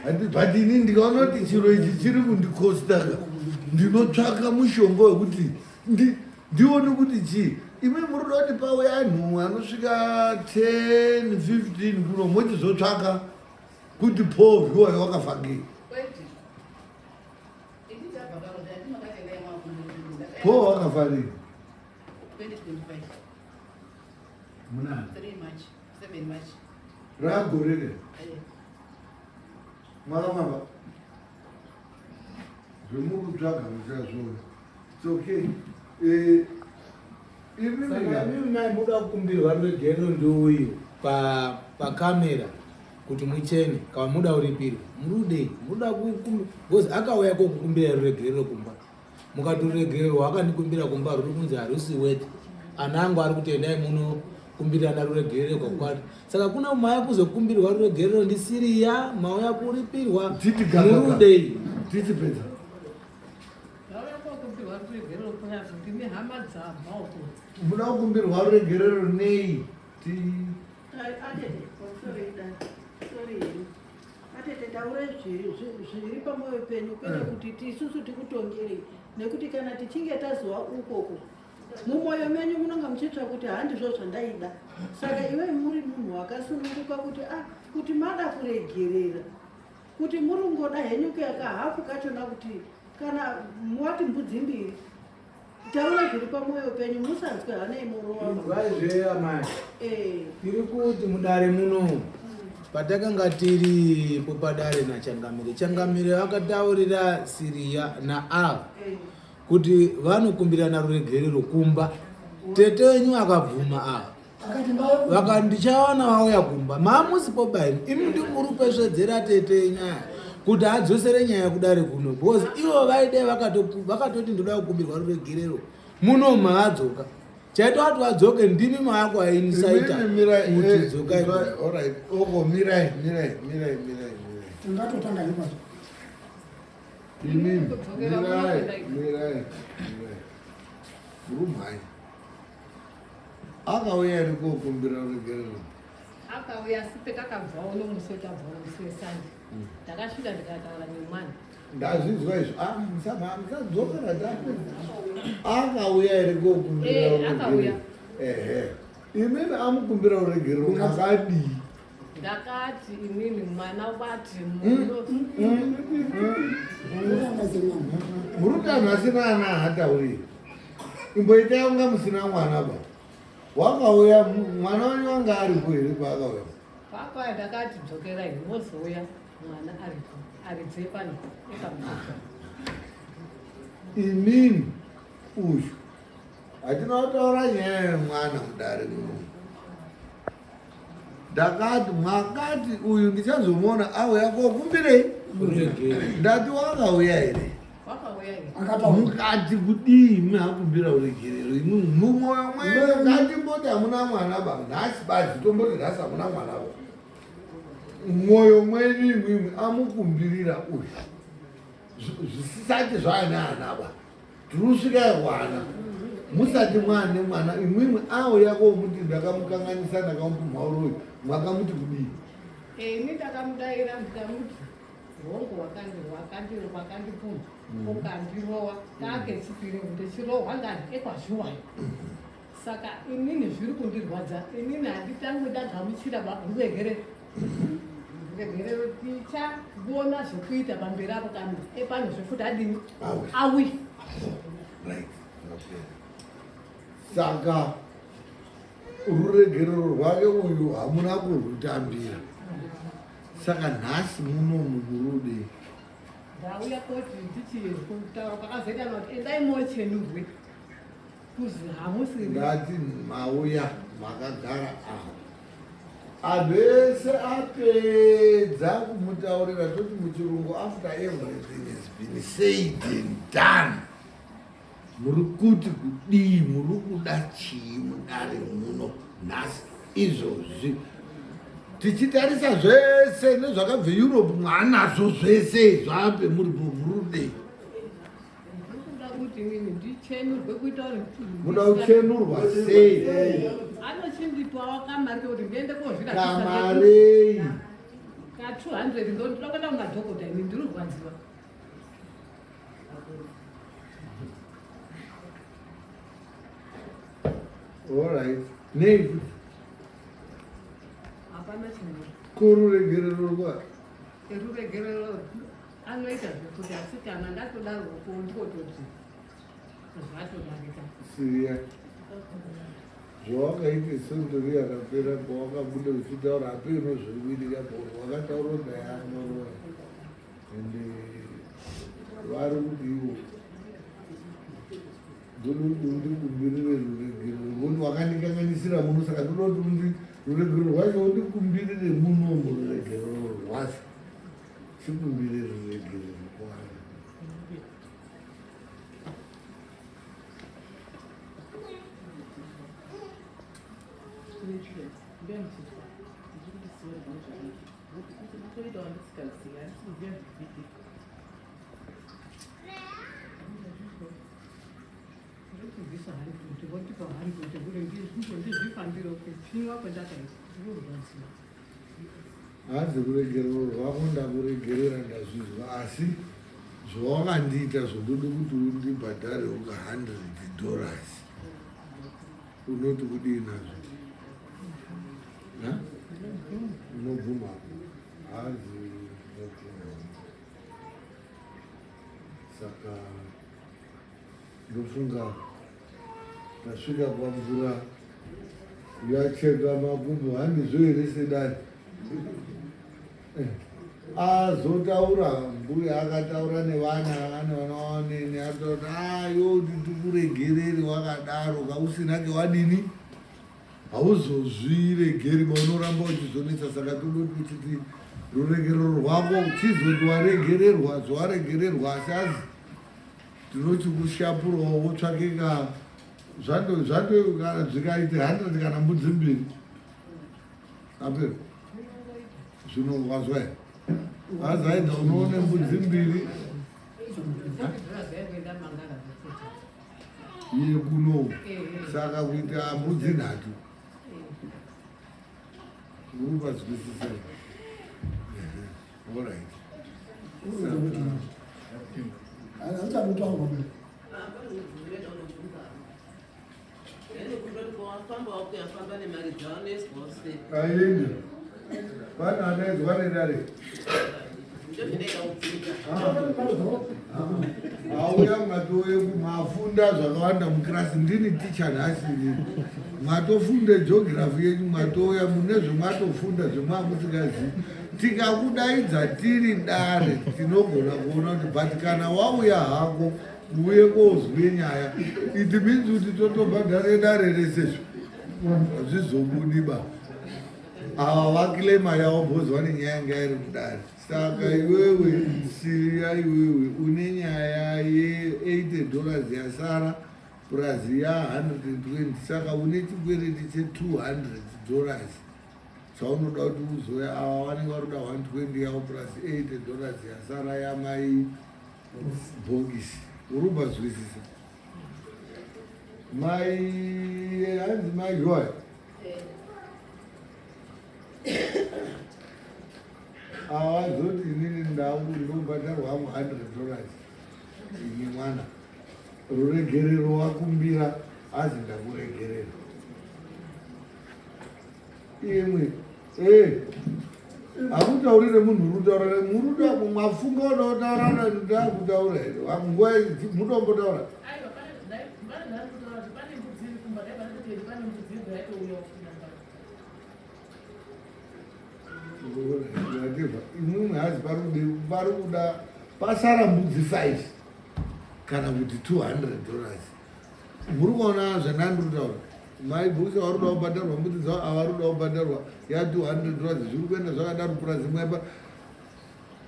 hedu. But ini ndikaona kuti chiro ichi chiri kundikostaka ndinotsvaka mushonga wekuti ndione kuti chii. Imi muri kuda kuti pauye anhu anosvika 10 15 kuno mochizotsvaka kuti Paul zviwayo wakafa ngei. Paul wakafa rini? 2025. Munani? 3 March, 7 March. Ragore re. Eh. Mwakamava. Zvemuri kutsvaga muchazviona. It's okay. Eh, Saka imimi mai muda kukumbirwa ruregerero ndiuyu pa pakamera kuti muchene kana muda uripirwe murudei muda kukumbira because akauya kokukumbira ruregerero kumba mukati ruregerero rwaakandikumbira kumba ruri kunzi harusi worth ana angu ari kuti endai muno kumbirana ruregerero kwakwati saka kuna mauya kuzokumbirwa ruregerero ndisiriya mauya kuripirwa murudei titipedza muda kukumbirwa ruregerero nei ti Atete taurai zviri pamwoyo penyu kwete eh. kuti isusu tikutongerei nekuti kana tichinge taziva ukoko mumwoyo menyu munonga muchitsva kuti handizvo zvandaida saka iwe muri munhu wakasununguka kuti ah kuti mada kuregerera kuti muri kungoda henyu kahafu kachona kuti kana wati mbudzi mbiri Taura zviri pamwoyo penyu musanzwe hana inorova. Inzwai amai. Eh. Tiri kuti mudare muno patakanga tiripo padare naChangamire. Changamire akataurira Siriya naAl eh. kuti vanokumbirana ruregerero kumba. Tete wenyu akabvuma ava. Vakati ndichawana vauya kumba. Maamusipo baini. Imi ndimuri kupesvedzera tete nyaya kuti adzosere nyaya kudare kuno because ivo vaidai vakatoti ndoda kukumbirwa ruregerero muno maadzoka chaita kuti vadzoke ndimi maako ainisaita kuti eh, dzokai oko mirai mirai mirai mirai mirai tingatotanga ipapo imimi mirai mirai mirai rumhai Akauya here kokumbira ruregerero? Akauya asi petakabvawo nomusi wetabvawo musi weSunday. Hmm. Ndakasvika ndikataura nemwana. Ndazvinzwa izvo. Ah, musadzokera tapedza. Akauya here kokumbira eh, ruregerero? Akauya. Ehe. Imimi amukumbira ruregerero makadii? Ndakati imimi mwana wati muri kuti anhu asina ana haatauri imboitai kunga musina mwana ba wakauya mwana wenyu wanga aripo here paakauya papa ndakati dzokerai mozouya mwana aripo aridze pano ekamuaa imimi uyu hatina kutaura nyaya yemwana mudare muno ndakati mwakati uyu ndichazomuona auya kokumbirei ndati wakauya here mukati kudii imi akumbira uregerero imi mumwoyo mwenyu ngatimboti hamuna mwana ba nhasi badzi tomboti nhasi hamuna mwana ba mwoyo mwenyu imwimwi amukumbirira uyu zvisisati zvaane ana ba Tirusvikai hwana musati mwane mwana imwimwi auya komuti ndakamukanganisa ndakamupumha uroyi mwakamuti kudii? Eh, ini ndakamudaira ndikamuti hongu wakandipumha mm. ukandirowa kakechipiri ndichirohwa ngani ekwazhuwayo saka inini zviri kundirwadza inini handitange ndagamuchira ruregerero ruregerero tichaona zvekuita pamberi apo kana epano zvefuti adini awi saka ruregerero rwake uyu hamuna kurwutambira saka nhasi munomu murudei ndauya koti ndichi kutaura kwakazoita kuti endai mochenurwe Ndati mauya makagara apo. Anhu ese apedza kumutaurira toti muchirungu after everything has been said and done muri kuti kudii muri kuda chii mudare muno nhasi izvozvi tichitarisa zvese nezvakabve europe mwaanazvo zvese zvape muripo muri kudei muda kuchenurwa sei anochindipawo kamari kekuti ndiende kozvirapisa kamarei ka 200 ndoda kuenda kumadhokota ini ndiri kurwadziwa Alright. Nei futi? Hapana chinhu. Ko ruregerero rwa? Ruregerero anoita zvekuti asi kana ndatodaro ko ndikototi zvatodarika. Siya. Zvawakaita svondo riya rapera pawakabuda uchitaura hapeno zviri kuitika pauri wakataura kuti dai anoroya. Ende vari kuti ivo ndoda kuti undikumbirire ruregerero ngokuti wakandikanganisira muno saka ndoda kuti undi ruregerero rwacho undikumbirire muno mururegerero rwacho chikumbire ruregerero kwayo Hanzi kuregerero rwako ndakuregerera ndazvizwa asi zvawakandiita zvondoda kuti undibhadhare uka 100 dollars unoti kudii nazvo unobvuma hanzi unobvuma saka ndofunga tasvika kwamvura yacheka makumbo handizvo here sedare eh, azotaura mbuya akataura nevana ane vana vanene ataura ayo ah, kuti tikuregerere wakadaro kausina ke wadini hauzozviregeri ba unoramba uchizonetsa saka todoti uchiti ruregerero rwako uchizoti waregererwa zvawaregererwa asi azi tinochikushapurawo wotsvake ka zvato zvato zvikaite 100 kana mbudzi mbiri apero zvino wazwa here azaida unoone mbudzi mbiri iye kuno saka kuita mbudzi nhatu urupazwisisa orit Aende. Pane anaizwa nedare. Auya matouye mafunda zvakawanda mukirasi ndini ticha nhasi inini. Mwatofunde geography yenyu mwatouya mune zvemwatofunda zvemwamusingazivi. Tikakudaidza tiri dare tinogona kuona kuti but kana wauya hako uye kozwe nyaya it means kuti totobhadhare dare rese hazvizobudi ba ava vakilema yavo bhozi vane nyaya yanga iri mudare saka iwewe siya iwewe une nyaya ye80 dollars yasara plus ya 120 saka une chikwereti che200 dollars chaunoda kuti uzoya ava vanenge vari kuda 120 yavo plus 80 dollars yasara yamai bhokisi uri kubazwisisa mai hanzi mai joy awazoti inini ndau ndobhadharwa hangu 100 dollars ini mwana ruregerero wakumbira azi ndakuregerera imwe eh hakutaurire munhu uri kutaura ne muri kuda mafunga uda kutaura ndakutaura here nguva mudombotaura imwimwe hazi pari kuda pasara mbudzi 5 kana kuti 200 dollars muri kuona zvandandiri kutaura. Mai Bhukisa vari kuda kubhadharwa mbudzi dzavo, ava vari kuda kubhadharwa ya 200 dollars zviri kuenda zvakadaro purazi mwaipa.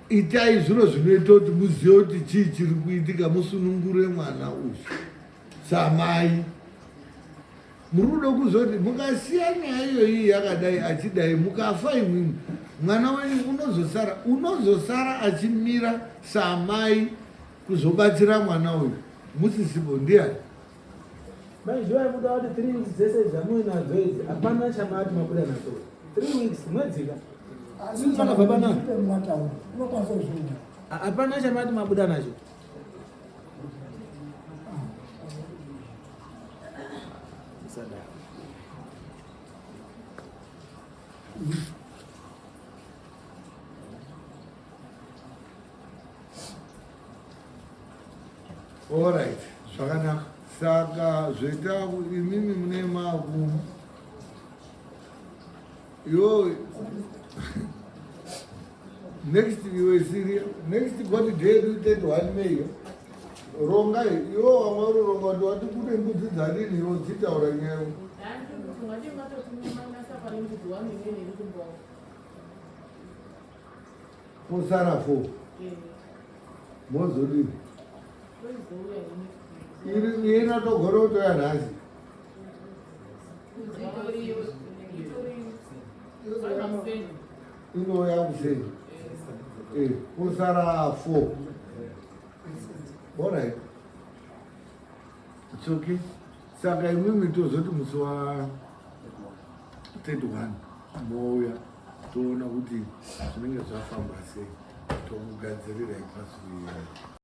Itai zviro zvinoita kuti muzive kuti chii chiri kuitika musunungure mwana uyu samai. Muri kuda kuzoti mukasiya nyaya iyoyi yakadai achidai mukafa imwimwi mwana wenyu unozosara unozosara achimira samai kuzobatsira mwana uyu musisipo ndiani? Mai Joy muda kuti 3 weeks dzese dzamuinadzo idzi hapana chamati mabuda nacho. 3 weeks mwedzi ka. Asi Pakabva panani? Mataura. Unokwanisa kuzviona. Hapana chamati mabuda nacho. Musadaro. Alright, zvakanaka. Saka zvoita imimi mune maku yo next iwe Syria next court day yedu 31 May ronga iwe wanga uri ronga kuti wati kune mbudzi dzadini iwe dzitaura nyaya Posara fo. Mozodini? Iri ina togona kutoya nhasi. Inouya kuseni. Eh, posara fo. All right. It's okay. Saka imwimwi tozoti musi wa 31 mouya toona kuti zvinenge zvafamba sei tokugadzirira ipasuri yedu.